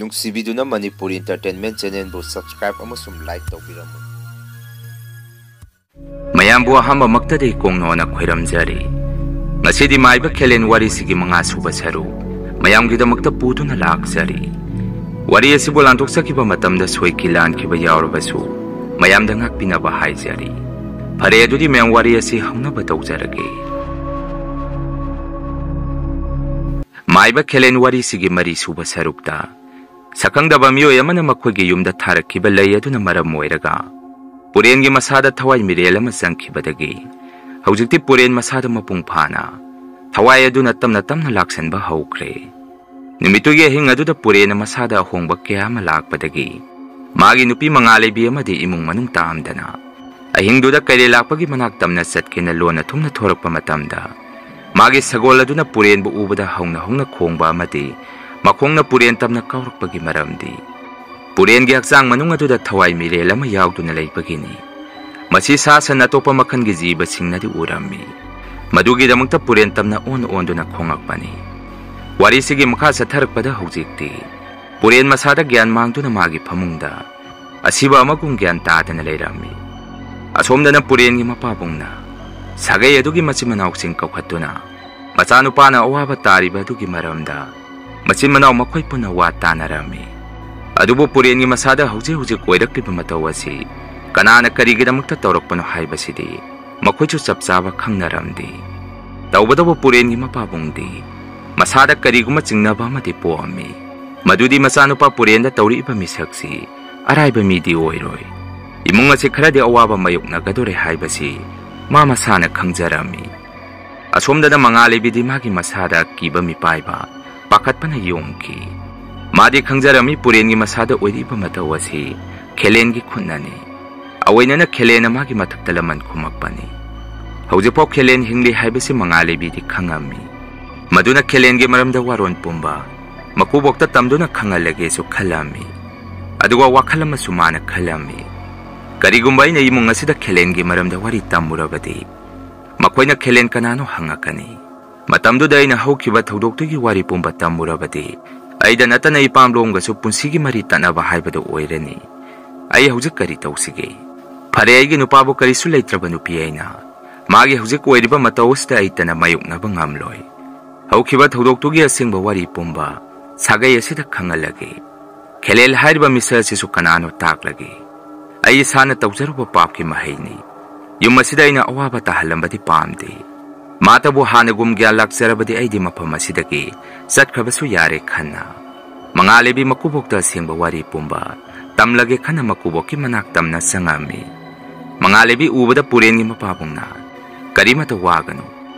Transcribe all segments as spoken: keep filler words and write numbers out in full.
ꯅꯨꯡꯁꯤꯕꯤꯗꯨꯅ Manipur Entertainment Channelꯕꯨ subscribe ꯑꯃꯁꯨꯡ like ꯇꯧꯕꯤꯔꯝꯃꯨ꯫ ꯃꯌꯥꯝꯕꯨ ꯑꯍꯥꯟꯕꯃꯛꯇꯗꯤ ꯀꯣꯡꯅꯣꯅ ꯈꯣꯏꯔꯝꯖꯔꯤ꯫ ꯉꯁꯤꯗꯤ ꯃꯥꯏꯕ ꯈꯦꯂꯦꯟ ꯋꯥꯔꯤꯁꯤꯒꯤ ꯃꯉꯥ ꯁꯨꯕ ꯁꯔꯨꯛ ꯃꯌꯥꯝꯒꯤꯗꯃꯛꯇ ꯄꯨꯗꯨꯅ ꯂꯥꯛꯆꯔꯤ꯫ ꯋꯥꯔꯤ ꯑꯁꯤꯕꯨ ꯂꯥꯟꯊꯣꯛꯆꯈꯤꯕ ꯃꯇꯝꯗ ꯁꯣꯏꯈꯤ ꯂꯥꯟꯈꯤꯕ ꯌꯥꯎꯔꯕꯁꯨ ꯃꯌꯥꯝꯗ ꯉꯥꯛꯄꯤꯅꯕ ꯍꯥꯏꯖꯔꯤ꯫ ꯐꯔꯦ, ꯑꯗꯨꯗꯤ ꯃꯌꯥꯝ ꯋꯥꯔꯤ ꯑꯁꯤ ꯍꯧꯅꯕ ꯇꯧꯖꯔꯒꯦ꯫ ꯃꯥꯏꯕ ꯈꯦꯂꯦꯟ ꯋꯥꯔꯤꯁꯤꯒꯤ ꯃꯔꯤ ꯁꯨꯕ ꯁꯔꯨꯛꯇ ꯁꯛꯈꯪꯗꯕ ꯃꯤꯑꯣꯏ ꯑꯃꯅ ꯃꯈꯣꯏꯒꯤ ꯌꯨꯝꯗ ꯊꯥꯔꯛꯈꯤꯕ ꯂꯩ ꯑꯗꯨꯅ ꯃꯔꯝ ꯑꯣꯏꯔꯒ ꯄꯨꯔꯦꯟꯒꯤ ꯃꯁꯥꯗ ꯊꯋꯥꯏ ꯃꯤꯔꯦꯜ ꯑꯃ ꯆꯪꯈꯤꯕꯗꯒꯤ ꯍꯧꯖꯤꯛꯇꯤ ꯄꯨꯔꯦꯟ ꯃꯁꯥꯗ ꯃꯄꯨꯡ ꯐꯥꯅ ꯊꯋꯥꯏ ꯑꯗꯨꯅ ꯇꯞꯅ ꯇꯞꯅ ꯂꯥꯛꯁꯟꯕ ꯍꯧꯈ꯭ꯔꯦ꯫ ꯅꯨꯃꯤꯠꯇꯨꯒꯤ ꯑꯍꯤꯡ ꯑꯗꯨꯗ ꯄꯨꯔꯦꯟꯅ ꯃꯁꯥꯗ ꯑꯍꯣꯡꯕ ꯀꯌꯥ ꯑꯃ ꯂꯥꯛꯄꯗꯒꯤ ꯃꯥꯒꯤ ꯅꯨꯄꯤ ꯃꯉꯥ ꯂꯩꯕꯤ ꯑꯃꯗꯤ ꯏꯃꯨꯡ ꯃꯅꯨꯡ ꯇꯥꯝꯗꯅ ꯑꯍꯤꯡꯗꯨꯗ ꯀꯩꯔꯦꯜ ꯂꯥꯛꯄꯒꯤ ꯃꯅꯥꯛ ꯇꯝꯅ ꯆꯠꯀꯦꯅ ꯂꯣꯟꯅ ꯊꯨꯝꯅ ꯊꯣꯔꯛꯄ ꯃꯇꯝꯗ ꯃꯥꯒꯤ ꯁꯒꯣꯜ ꯑꯗꯨꯅ ꯄꯨꯔꯦꯟꯕꯨ ꯎꯕꯗ ꯍꯧꯅ ꯍꯧꯅ ꯈꯣꯡꯕ ꯑꯃꯗꯤ ꯃꯈꯣꯡꯅ ꯄꯨꯔꯦꯟ ꯇꯝꯅ ꯀꯥꯎꯔꯛꯄꯒꯤ ꯃꯔꯝꯗꯤ ꯄꯨꯔꯦꯟꯒꯤ ꯍꯛꯆꯥꯡ ꯃꯅꯨꯡ ꯑꯗꯨꯗ ꯊꯋꯥꯏ ꯃꯤꯔꯦꯜ ꯑꯃ ꯌꯥꯎꯗꯨꯅ ꯂꯩꯕꯒꯤꯅꯤ꯫ ꯃꯁꯤ ꯁꯥ ꯁꯟ ꯑꯇꯣꯞꯄ ꯃꯈꯜꯒꯤ ꯖꯤꯕꯁꯤꯡꯅꯗꯤ ꯎꯔꯝꯃꯤ꯫ ꯃꯗꯨꯒꯤꯗꯃꯛꯇ ꯄꯨꯔꯦꯟ ꯇꯝꯅ ꯑꯣꯟ ꯑꯣꯟꯗꯨꯅ ꯈꯣꯡꯂꯛꯄꯅꯤ꯫ ꯋꯥꯔꯤꯁꯤꯒꯤ ꯃꯈꯥ ꯆꯠꯊꯔꯛꯄꯗ ꯍꯧꯖꯤꯛꯇꯤ ꯄꯨꯔꯦꯟ ꯃꯁꯥꯗ ꯒ꯭ꯌꯥꯟ ꯃꯥꯡꯗꯨꯅ ꯃꯥꯒꯤ ꯐꯃꯨꯡꯗ ꯑꯁꯤꯕ ꯑꯃꯒꯨꯝ ꯒ꯭ꯌꯥꯟ ꯇꯥꯗꯅ ꯂꯩꯔꯝꯃꯤ꯫ ꯑꯁꯣꯝꯗꯅ ꯄꯨꯔꯦꯟꯒꯤ ꯃꯄꯥꯕꯨꯡꯅ ꯁꯥꯒꯩ ꯑꯗꯨꯒꯤ ꯃꯆꯤꯟ ꯃꯅꯥꯎꯁꯤꯡ ꯀꯧꯈꯠꯇꯨꯅ ꯃꯆꯥꯅꯨꯄꯥꯅ ꯑꯋꯥꯕ ꯇꯥꯔꯤꯕ ꯑꯗꯨꯒꯤ ꯃꯔꯝꯗ ꯃꯆꯤꯟ ꯃꯅꯥꯎ ꯃꯈꯣꯏ ꯄꯨꯟꯅ ꯋꯥ ꯇꯥꯅꯔꯝꯃꯤ꯫ ꯑꯗꯨꯕꯨ ꯄꯨꯔꯦꯟꯒꯤ ꯃꯁꯥꯗ ꯍꯧꯖꯤꯛ ꯍꯧꯖꯤꯛ ꯑꯣꯏꯔꯛꯂꯤꯕ ꯃꯇꯧ ꯑꯁꯤ ꯀꯅꯥꯅ ꯀꯔꯤꯒꯤꯗꯃꯛꯇ ꯇꯧꯔꯛꯄꯅꯣ ꯍꯥꯏꯕꯁꯤꯗꯤ ꯃꯈꯣꯏꯁꯨ ꯆꯞ ꯆꯥꯕ ꯈꯪꯅꯔꯝꯗꯦ꯫ ꯇꯧꯕꯇꯕꯨ ꯄꯨꯔꯦꯟꯒꯤ ꯃꯄꯥꯕꯨꯡꯗꯤ ꯃꯁꯥꯗ ꯀꯔꯤꯒꯨꯝꯕ ꯆꯤꯡꯅꯕ ꯑꯃꯗꯤ ꯄꯣꯛꯑꯝꯃꯤ꯫ ꯃꯗꯨꯗꯤ ꯃꯆꯥꯅꯨꯄꯥ ꯄꯨꯔꯦꯟꯗ ꯇꯧꯔꯛꯏꯕ ꯃꯤꯁꯛꯁꯤ ꯑꯔꯥꯏꯕ ꯃꯤꯗꯤ ꯑꯣꯏꯔꯣꯏ꯫ ꯏꯃꯨꯡ ꯑꯁꯤ ꯈꯔꯗꯤ ꯑꯋꯥꯕ ꯃꯥꯌꯣꯛꯅꯒꯗꯣꯔꯦ ꯍꯥꯏꯕꯁꯤ ꯃꯥ ꯃꯁꯥꯅ ꯈꯪꯖꯔꯝꯃꯤ꯫ ꯑꯁꯣꯝꯗꯅ ꯃꯉꯥ ꯂꯩꯕꯤꯗꯤ ꯃꯥꯒꯤ ꯃꯁꯥꯗ ꯀꯤꯕ ꯃꯤꯄꯥꯏꯕ ꯄꯥꯈꯠꯄꯅ ꯌꯣꯝꯈꯤ꯫ ꯃꯥꯗꯤ ꯈꯪꯖꯔꯝꯃꯤ ꯄꯨꯔꯦꯟꯒꯤ ꯃꯁꯥꯗ ꯑꯣꯏꯔꯤꯕ ꯃꯇꯧ ꯑꯁꯤ ꯈꯦꯂꯦꯟꯒꯤ ꯈꯨꯠꯅꯅꯤ꯫ ꯑꯑꯣꯏꯅꯅ ꯈꯦꯂꯦꯟꯅ ꯃꯥꯒꯤ ꯃꯊꯛꯇ ꯂꯃꯟ ꯈꯨꯝꯃꯛꯄꯅꯤ꯫ ꯍꯧꯖꯤꯛꯐꯥꯎ ꯈꯦꯂꯦꯟ ꯍꯤꯡꯂꯤ ꯍꯥꯏꯕꯁꯤ ꯃꯉꯥ ꯂꯩꯕꯤꯗꯤ ꯈꯪꯉꯝꯃꯤ꯫ ꯃꯗꯨꯅ ꯈꯦꯂꯦꯟꯒꯤ ꯃꯔꯝꯗ ꯋꯥꯔꯣꯟ ꯄꯨꯝꯕ ꯃꯀꯨꯕꯣꯛꯇ ꯇꯝꯗꯨꯅ ꯈꯪꯍꯜꯂꯒꯦꯁꯨ ꯈꯜꯂꯝꯃꯤ꯫ ꯑꯗꯨꯒ ꯋꯥꯈꯜ ꯑꯃꯁꯨ ꯃꯥꯅ ꯈꯜꯂꯝꯃꯤ, "ꯀꯔꯤꯒꯨꯝꯕ ꯑꯩꯅ ꯏꯃꯨꯡ ꯑꯁꯤꯗ ꯈꯦꯂꯦꯟꯒꯤ ꯃꯔꯝꯗ ꯋꯥꯔꯤ ꯇꯝꯃꯨꯔꯕꯗꯤ ꯃꯈꯣꯏꯅ ꯈꯦꯂꯦꯟ ꯀꯅꯥꯅꯣ ꯍꯪꯉꯛꯀꯅꯤ꯫ ꯃꯇꯝꯗꯨꯗ ꯑꯩꯅ ꯍꯧꯈꯤꯕ ꯊꯧꯗꯣꯛꯇꯨꯒꯤ ꯋꯥꯔꯤ ꯄꯨꯝꯕ ꯇꯝꯃꯨꯔꯕꯗꯤ ꯑꯩꯗ ꯅꯠꯇꯅ ꯏꯄꯥꯝꯂꯣꯝꯒꯁꯨ ꯄꯨꯟꯁꯤꯒꯤ ꯃꯔꯤ ꯇꯠꯅꯕ ꯍꯥꯏꯕꯗꯨ ꯑꯣꯏꯔꯅꯤ꯫ ꯑꯩ ꯍꯧꯖꯤꯛ ꯀꯔꯤ ꯇꯧꯁꯤꯒꯦ? ꯐꯔꯦ, ꯑꯩꯒꯤ ꯅꯨꯄꯥꯕꯨ ꯀꯔꯤꯁꯨ ꯂꯩꯇ꯭ꯔꯕ ꯅꯨꯄꯤ ꯑꯩꯅ ꯃꯥꯒꯤ ꯍꯧꯖꯤꯛ ꯑꯣꯏꯔꯤꯕ ꯃꯇꯧ ꯑꯁꯤꯗ ꯑꯩꯇꯅ ꯃꯥꯌꯣꯛꯅꯕ ꯉꯝꯂꯣꯏ꯫ ꯍꯧꯈꯤꯕ ꯊꯧꯗꯣꯛꯇꯨꯒꯤ ꯑꯁꯦꯡꯕ ꯋꯥꯔꯤ ꯄꯨꯝꯕ ꯁꯥꯒꯩ ꯑꯁꯤꯗ ꯈꯪꯍꯜꯂꯒꯦ꯫ ꯈꯦꯂꯦꯜ ꯍꯥꯏꯔꯤꯕ ꯃꯤꯁꯛ ꯑꯁꯤꯁꯨ ꯀꯅꯥꯅꯣ ꯇꯥꯛꯂꯒꯦ꯫ ꯑꯩ ꯏꯁꯥꯅ ꯇꯧꯖꯔꯨꯕ ꯄꯥꯞꯀꯤ ꯃꯍꯩꯅꯤ꯫ ꯌꯨꯝ ꯑꯁꯤꯗ ꯑꯩꯅ ꯑꯋꯥꯕ ꯇꯥꯍꯜꯂꯝꯕꯗꯤ ꯄꯥꯝꯗꯦ꯫ ꯃꯥꯇꯕꯨ ꯍꯥꯟꯅꯒꯨꯝ ꯒ꯭ꯌꯥꯟ ꯂꯥꯛꯆꯔꯕꯗꯤ ꯑꯩꯗꯤ ꯃꯐꯝ ꯑꯁꯤꯗꯒꯤ ꯆꯠꯈ꯭ꯔꯕꯁꯨ ꯌꯥꯔꯦ ꯈꯟꯅ꯫ ꯃꯉꯥꯂꯩꯕꯤ ꯃꯀꯨꯕꯣꯛꯇ ꯑꯁꯦꯡꯕ ꯋꯥꯔꯤ ꯄꯨꯝꯕ ꯇꯝꯂꯒꯦ ꯈꯟꯅ ꯃꯀꯨꯕꯣꯛꯀꯤ ꯃꯅꯥꯛ ꯇꯝꯅ ꯆꯪꯉꯝꯃꯤ꯫ ꯃꯉꯥꯂꯩꯕꯤ ꯎꯕꯗ ꯄꯨꯔꯦꯟꯒꯤ ꯃꯄꯥꯕꯨꯡꯅ, "ꯀꯔꯤꯃꯇ ꯋꯥꯒꯅꯨ,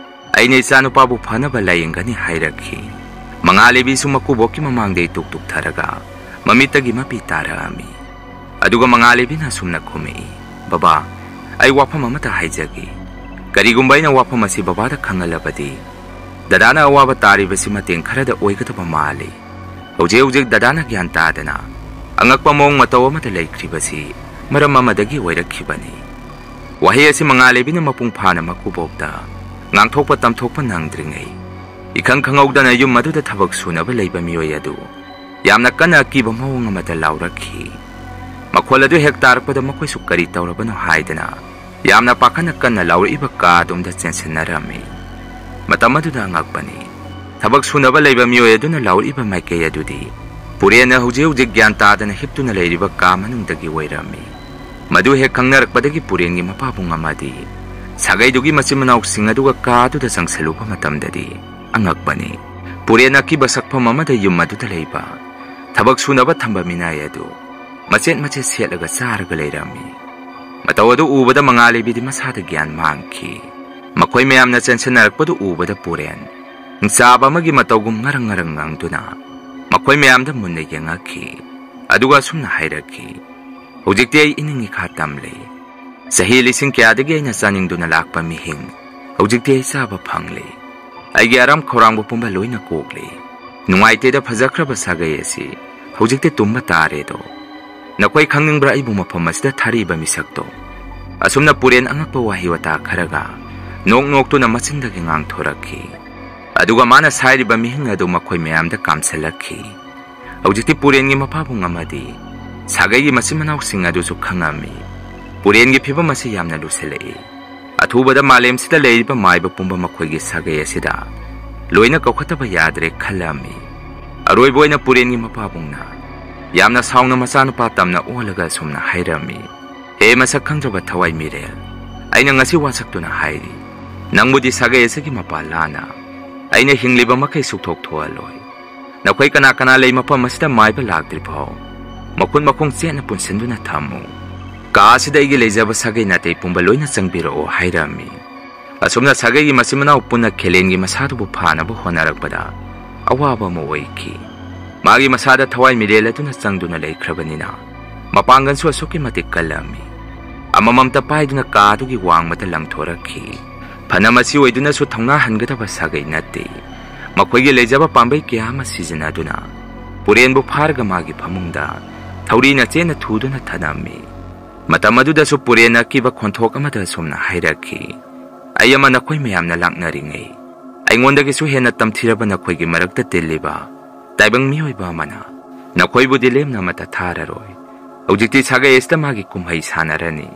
ꯑꯩꯅ ꯏꯆꯥꯅꯨꯄꯥꯕꯨ ꯐꯅꯕ ꯂꯥꯌꯦꯡꯒꯅꯤ" ꯍꯥꯏꯔꯛꯈꯤ꯫ ꯃꯉꯥꯂꯩꯕꯤꯁꯨ ꯃꯀꯨꯕꯣꯛꯀꯤ ꯃꯃꯥꯡꯗ ꯏꯇꯨꯛ ꯇꯨꯛꯊꯔꯒ ꯃꯃꯤꯠꯇꯒꯤ ꯃꯄꯤ ꯇꯥꯔꯛꯑꯝꯃꯤ꯫ ꯑꯗꯨꯒ ꯃꯉꯥꯂꯩꯕꯤꯅ ꯑꯁꯨꯝꯅ ꯈꯨꯝꯃꯛꯏ, "ꯕꯕꯥ, ꯑꯩ ꯋꯥꯐꯝ ꯑꯃꯇ ꯍꯥꯏꯖꯒꯦ꯫ ꯀꯔꯤꯒꯨꯝꯕ ꯑꯩꯅ ꯋꯥꯐꯝ ꯑꯁꯤ ꯕꯕꯥꯗ ꯈꯪꯍꯜꯂꯕꯗꯤ, ꯗꯗꯥꯅ ꯑꯋꯥꯕ ꯇꯥꯔꯤꯕꯁꯤ ꯃꯇꯦꯡ ꯈꯔꯗ ꯑꯣꯏꯒꯗꯕ ꯃꯥꯜꯂꯤ꯫ ꯍꯧꯖꯤꯛ ꯍꯧꯖꯤꯛ ꯗꯗꯥꯅ ꯒ꯭ꯌꯥꯟ ꯇꯥꯗꯅ ꯑꯉꯛꯄ ꯃꯑꯣꯡ ꯃꯇꯧ ꯑꯃꯗ ꯂꯩꯈ꯭ꯔꯤꯕꯁꯤ ꯃꯔꯝ ꯑꯃꯗꯒꯤ ꯑꯣꯏꯔꯛꯈꯤꯕꯅꯤ"꯫ ꯋꯥꯍꯩ ꯑꯁꯤ ꯃꯉꯥꯂꯩꯕꯤꯅ ꯃꯄꯨꯡ ꯐꯥꯅ ꯃꯀꯨꯕꯣꯛꯇ ꯉꯥꯡꯊꯣꯛꯄ ꯇꯝꯊꯣꯛꯄ ꯅꯪꯗ꯭ꯔꯤꯉꯩ, ꯏꯈꯪ ꯈꯪꯍꯧꯗꯅ ꯌꯨꯝ ꯑꯗꯨꯗ ꯊꯕꯛ ꯁꯨꯅꯕ ꯂꯩꯕ ꯃꯤꯑꯣꯏ ꯑꯗꯨ ꯌꯥꯝꯅ ꯀꯟꯅ ꯑꯀꯤꯕ ꯃꯑꯣꯡ ꯑꯃꯗ ꯂꯥꯎꯔꯛꯈꯤ꯫ ꯃꯈꯣꯜ ꯑꯗꯨ ꯍꯦꯛ ꯇꯥꯔꯛꯄꯗ ꯃꯈꯣꯏꯁꯨ ꯀꯔꯤ ꯇꯧꯔꯕꯅꯣ ꯍꯥꯏꯗꯅ ꯌꯥꯝꯅ ꯄꯥꯈꯠꯅ ꯀꯟꯅ ꯂꯥꯎꯔꯛꯏꯕ ꯀꯥ ꯑꯗꯣꯝꯗ ꯆꯦꯟꯁꯤꯟꯅꯔꯝꯃꯤ꯫ ꯃꯇꯝ ꯑꯗꯨꯗ ꯑꯉꯛꯄꯅꯤ꯫ ꯊꯕꯛ ꯁꯨꯅꯕ ꯂꯩꯕ ꯃꯤꯑꯣꯏ ꯑꯗꯨꯅ ꯂꯥꯎꯔꯛꯏꯕ ꯃꯥꯏꯀꯩ ꯑꯗꯨꯗꯤ ꯄꯨꯔꯦꯟꯅ ꯍꯧꯖꯤꯛ ꯍꯧꯖꯤꯛ ꯒ꯭ꯌꯥꯟ ꯇꯥꯗꯅ ꯍꯤꯞꯇꯨꯅ ꯂꯩꯔꯤꯕ ꯀꯥ ꯃꯅꯨꯡꯗꯒꯤ ꯑꯣꯏꯔꯝꯃꯤ꯫ ꯃꯗꯨ ꯍꯦꯛ ꯈꯪꯅꯔꯛꯄꯗꯒꯤ ꯄꯨꯔꯦꯟꯒꯤ ꯃꯄꯥꯕꯨꯡ ꯑꯃꯗꯤ ꯁꯥꯒꯩꯗꯨꯒꯤ ꯃꯆꯤꯟ ꯃꯅꯥꯎꯁꯤꯡ ꯑꯗꯨꯒ ꯀꯥ ꯑꯗꯨꯗ ꯆꯪꯁꯤꯜꯂꯨꯕ ꯃꯇꯝꯗꯗꯤ ꯑꯉꯛꯄꯅꯤ꯫ ꯄꯨꯔꯦꯟ ꯑꯀꯤꯕ ꯁꯛꯐꯝ ꯑꯃꯗ ꯌꯨꯝ ꯑꯗꯨꯗ ꯂꯩꯕ ꯊꯕꯛ ꯁꯨꯅꯕ ꯊꯝꯕ ꯃꯤꯅꯥꯏ ꯑꯗꯨ ꯃꯆꯦꯠ ꯃꯆꯦꯠ ꯁꯦꯠꯂꯒ ꯆꯥꯔꯒ ꯂꯩꯔꯝꯃꯤ꯫ ꯃꯇꯧ ꯑꯗꯨ ꯎꯕꯗ ꯃꯉꯥꯂꯩꯕꯤꯗꯤ ꯃꯁꯥꯗ ꯒ꯭ꯌꯥꯟ ꯃꯥꯡꯈꯤ꯫ ꯃꯈꯣꯏ ꯃꯌꯥꯝꯅ ꯆꯦꯟꯁꯤꯟꯅꯔꯛꯄꯗꯨ ꯎꯕꯗ ꯄꯨꯔꯦꯟ ꯍꯤꯡꯆꯥꯕ ꯑꯃꯒꯤ ꯃꯇꯧꯒꯨꯝ ꯉꯔꯪ ꯉꯔꯪ ꯉꯪꯗꯨꯅ ꯃꯈꯣꯏ ꯃꯌꯥꯝꯗ ꯃꯨꯟꯅ ꯌꯦꯡꯉꯛꯈꯤ꯫ ꯑꯗꯨꯒ ꯑꯁꯨꯝꯅ ꯍꯥꯏꯔꯛꯈꯤ, "ꯍꯧꯖꯤꯛꯇꯤ ꯑꯩ ꯏꯅꯤꯡ ꯏꯈꯥ ꯇꯝꯂꯦ꯫ ꯆꯍꯤ ꯂꯤꯁꯤꯡ ꯀꯌꯥꯗꯒꯤ ꯑꯩꯅ ꯆꯥꯅꯤꯡꯗꯨꯅ ꯂꯥꯛꯄ ꯃꯤꯍꯤꯡ ꯍꯧꯖꯤꯛꯇꯤ ꯑꯩ ꯆꯥꯕ ꯐꯪꯂꯦ꯫ ꯑꯩꯒꯤ ꯑꯔꯥꯝ ꯈꯧꯔꯥꯡꯕ ꯄꯨꯝꯕ ꯂꯣꯏꯅ ꯀꯣꯛꯂꯦ꯫ ꯅꯨꯡꯉꯥꯏꯇꯦꯗ ꯐꯖꯈ꯭ꯔꯕ ꯁꯥꯒꯩ ꯑꯁꯤ ꯍꯧꯖꯤꯛꯇꯤ ꯇꯨꯝꯕ ꯇꯥꯔꯦꯗꯣ꯫ ꯅꯈꯣꯏ ꯈꯪꯅꯤꯡꯕ꯭ꯔꯥ ꯑꯩꯕꯨ ꯃꯐꯝ ꯑꯁꯤꯗ ꯊꯥꯔꯛꯏꯕ ꯃꯤꯁꯛꯇꯣ?" ꯑꯁꯨꯝꯅ ꯄꯨꯔꯦꯟ ꯑꯉꯛꯄ ꯋꯥꯍꯩ ꯋꯥꯇꯥ ꯈꯔꯒ ꯅꯣꯛ ꯅꯣꯛꯇꯨꯅ ꯃꯆꯤꯟꯗꯒꯤ ꯉꯥꯡꯊꯣꯔꯛꯈꯤ꯫ ꯑꯗꯨꯒ ꯃꯥꯅ ꯁꯥꯏꯔꯤꯕ ꯃꯤꯍꯤꯡ ꯑꯗꯨ ꯃꯈꯣꯏ ꯃꯌꯥꯝꯗ ꯀꯥꯝꯁꯤꯜꯂꯛꯈꯤ꯫ ꯍꯧꯖꯤꯛꯇꯤ ꯄꯨꯔꯦꯟꯒꯤ ꯃꯄꯥꯕꯨꯡ ꯑꯃꯗꯤ ꯁꯥꯒꯩꯒꯤ ꯃꯆꯤꯟ ꯃꯅꯥꯎꯁꯤꯡ ꯑꯗꯨꯁꯨ ꯈꯪꯉꯝꯃꯤ꯫ ꯄꯨꯔꯦꯟꯒꯤ ꯐꯤꯕꯝ ꯑꯁꯤ ꯌꯥꯝꯅ ꯂꯨꯁꯤꯜꯂꯛꯏ꯫ ꯑꯊꯨꯕꯗ ꯃꯥꯂꯦꯝꯁꯤꯗ ꯂꯩꯔꯤꯕ ꯃꯥꯏꯕ ꯄꯨꯝꯕ ꯃꯈꯣꯏꯒꯤ ꯁꯥꯒꯩ ꯑꯁꯤꯗ ꯂꯣꯏꯅ ꯀꯧꯈꯠꯇꯕ ꯌꯥꯗ꯭ꯔꯦ ꯈꯜꯂꯝꯃꯤ꯫ ꯑꯔꯣꯏꯕ ꯑꯣꯏꯅ ꯄꯨꯔꯦꯟꯒꯤ ꯃꯄꯥꯕꯨꯡꯅ ꯌꯥꯝꯅ ꯁꯥꯎꯅ ꯃꯆꯥꯅꯨꯄꯥ ꯇꯝꯅ ꯑꯣꯜꯂꯒ ꯑꯁꯨꯝꯅ ꯍꯥꯏꯔꯝꯃꯤ, "ꯍꯦ ꯃꯁꯛ ꯈꯪꯗ꯭ꯔꯕ ꯊꯋꯥꯏ ꯃꯤꯔꯦꯜ, ꯑꯩꯅ ꯉꯁꯤ ꯋꯥꯁꯛꯇꯨꯅ ꯍꯥꯏꯔꯤ, ꯅꯪꯕꯨꯗꯤ ꯁꯥꯒꯩ ꯑꯁꯤꯒꯤ ꯃꯄꯥ ꯂꯥꯅ ꯑꯩꯅ ꯍꯤꯡꯂꯤꯕ ꯃꯈꯩ ꯁꯨꯛꯊꯣꯛ ꯊꯣꯛꯍꯜꯂꯣꯏ꯫ ꯅꯈꯣꯏ ꯀꯅꯥ ꯀꯅꯥ ꯂꯩ ꯃꯐꯝ ꯑꯁꯤꯗ ꯃꯥꯏꯕ ꯂꯥꯛꯇ꯭ꯔꯤ ꯐꯥꯎ ꯃꯈꯨꯠ ꯃꯈꯣꯡ ꯆꯦꯠꯅ ꯄꯨꯟꯁꯤꯟꯗꯨꯅ ꯊꯝꯃꯨ꯫ ꯀꯥ ꯑꯁꯤꯗ ꯑꯩꯒꯤ ꯂꯩꯖꯕ ꯁꯥꯒꯩ ꯅꯥꯇꯩ ꯄꯨꯝꯕ ꯂꯣꯏꯅ ꯆꯪꯕꯤꯔꯛꯑꯣ" ꯍꯥꯏꯔꯝꯃꯤ꯫ ꯑꯁꯨꯝꯅ ꯁꯥꯒꯩꯒꯤ ꯃꯆꯤꯟ ꯃꯅꯥꯎ ꯄꯨꯟꯅ ꯈꯦꯂꯦꯟꯒꯤ ꯃꯁꯥꯗꯨꯕꯨ ꯐꯥꯅꯕ ꯍꯣꯠꯅꯔꯛꯄꯗ ꯑꯋꯥꯕ ꯑꯃ ꯑꯣꯏꯈꯤ꯫ ꯃꯥꯒꯤ ꯃꯁꯥꯗ ꯊꯋꯥꯏ ꯃꯤꯔꯦꯜ ꯑꯗꯨꯅ ꯆꯪꯗꯨꯅ ꯂꯩꯈ꯭ꯔꯕꯅꯤꯅ ꯃꯄꯥꯡꯒꯜꯁꯨ ꯑꯁꯨꯛꯀꯤ ꯃꯇꯤꯛ ꯀꯜꯂꯝꯃꯤ꯫ ꯑꯃꯃꯝꯇ ꯄꯥꯏꯗꯨꯅ ꯀꯥ ꯑꯗꯨꯒꯤ ꯋꯥꯡꯃꯗ ꯂꯪꯊꯣꯔꯛꯈꯤ꯫ ꯐꯅ ꯃꯁꯤ ꯑꯣꯏꯗꯨꯅꯁꯨ ꯊꯧꯅꯥ ꯍꯟꯒꯗꯕ ꯁꯥꯒꯩ ꯅꯠꯇꯦ꯫ ꯃꯈꯣꯏꯒꯤ ꯂꯩꯖꯕ ꯄꯥꯝꯕꯩ ꯀꯌꯥ ꯑꯃ ꯁꯤꯖꯤꯟꯅꯗꯨꯅ ꯄꯨꯔꯦꯟꯕꯨ ꯐꯥꯔꯒ ꯃꯥꯒꯤ ꯐꯃꯨꯡꯗ ꯊꯧꯔꯤꯅ ꯆꯦꯠꯅ ꯊꯨꯗꯨꯅ ꯊꯅꯝꯃꯤ꯫ ꯃꯇꯝ ꯑꯗꯨꯗꯁꯨ ꯄꯨꯔꯦꯟꯅ ꯑꯀꯤꯕ ꯈꯣꯟꯊꯣꯛ ꯑꯃꯗ ꯑꯁꯨꯝꯅ ꯍꯥꯏꯔꯛꯈꯤ, "ꯑꯩ ꯑꯃ ꯅꯈꯣꯏ ꯃꯌꯥꯝꯅ ꯂꯥꯛꯅꯔꯤꯉꯩ, ꯑꯩꯉꯣꯟꯗꯒꯤꯁꯨ ꯍꯦꯟꯅ ꯇꯝꯊꯤꯔꯕ ꯅꯈꯣꯏꯒꯤ ꯃꯔꯛꯇ ꯇꯤꯜꯂꯤꯕ ꯇꯥꯏꯕꯪ ꯃꯤꯑꯣꯏꯕ ꯑꯃꯅ ꯅꯈꯣꯏꯕꯨꯗꯤ ꯂꯦꯝꯅ ꯑꯃꯠꯇ ꯊꯥꯔꯔꯣꯏ꯫ ꯍꯧꯖꯤꯛꯇꯤ ꯁꯥꯒꯩ ꯑꯁꯤꯗ ꯃꯥꯒꯤ ꯀꯨꯝꯍꯩ ꯁꯥꯟꯅꯔꯅꯤ"꯫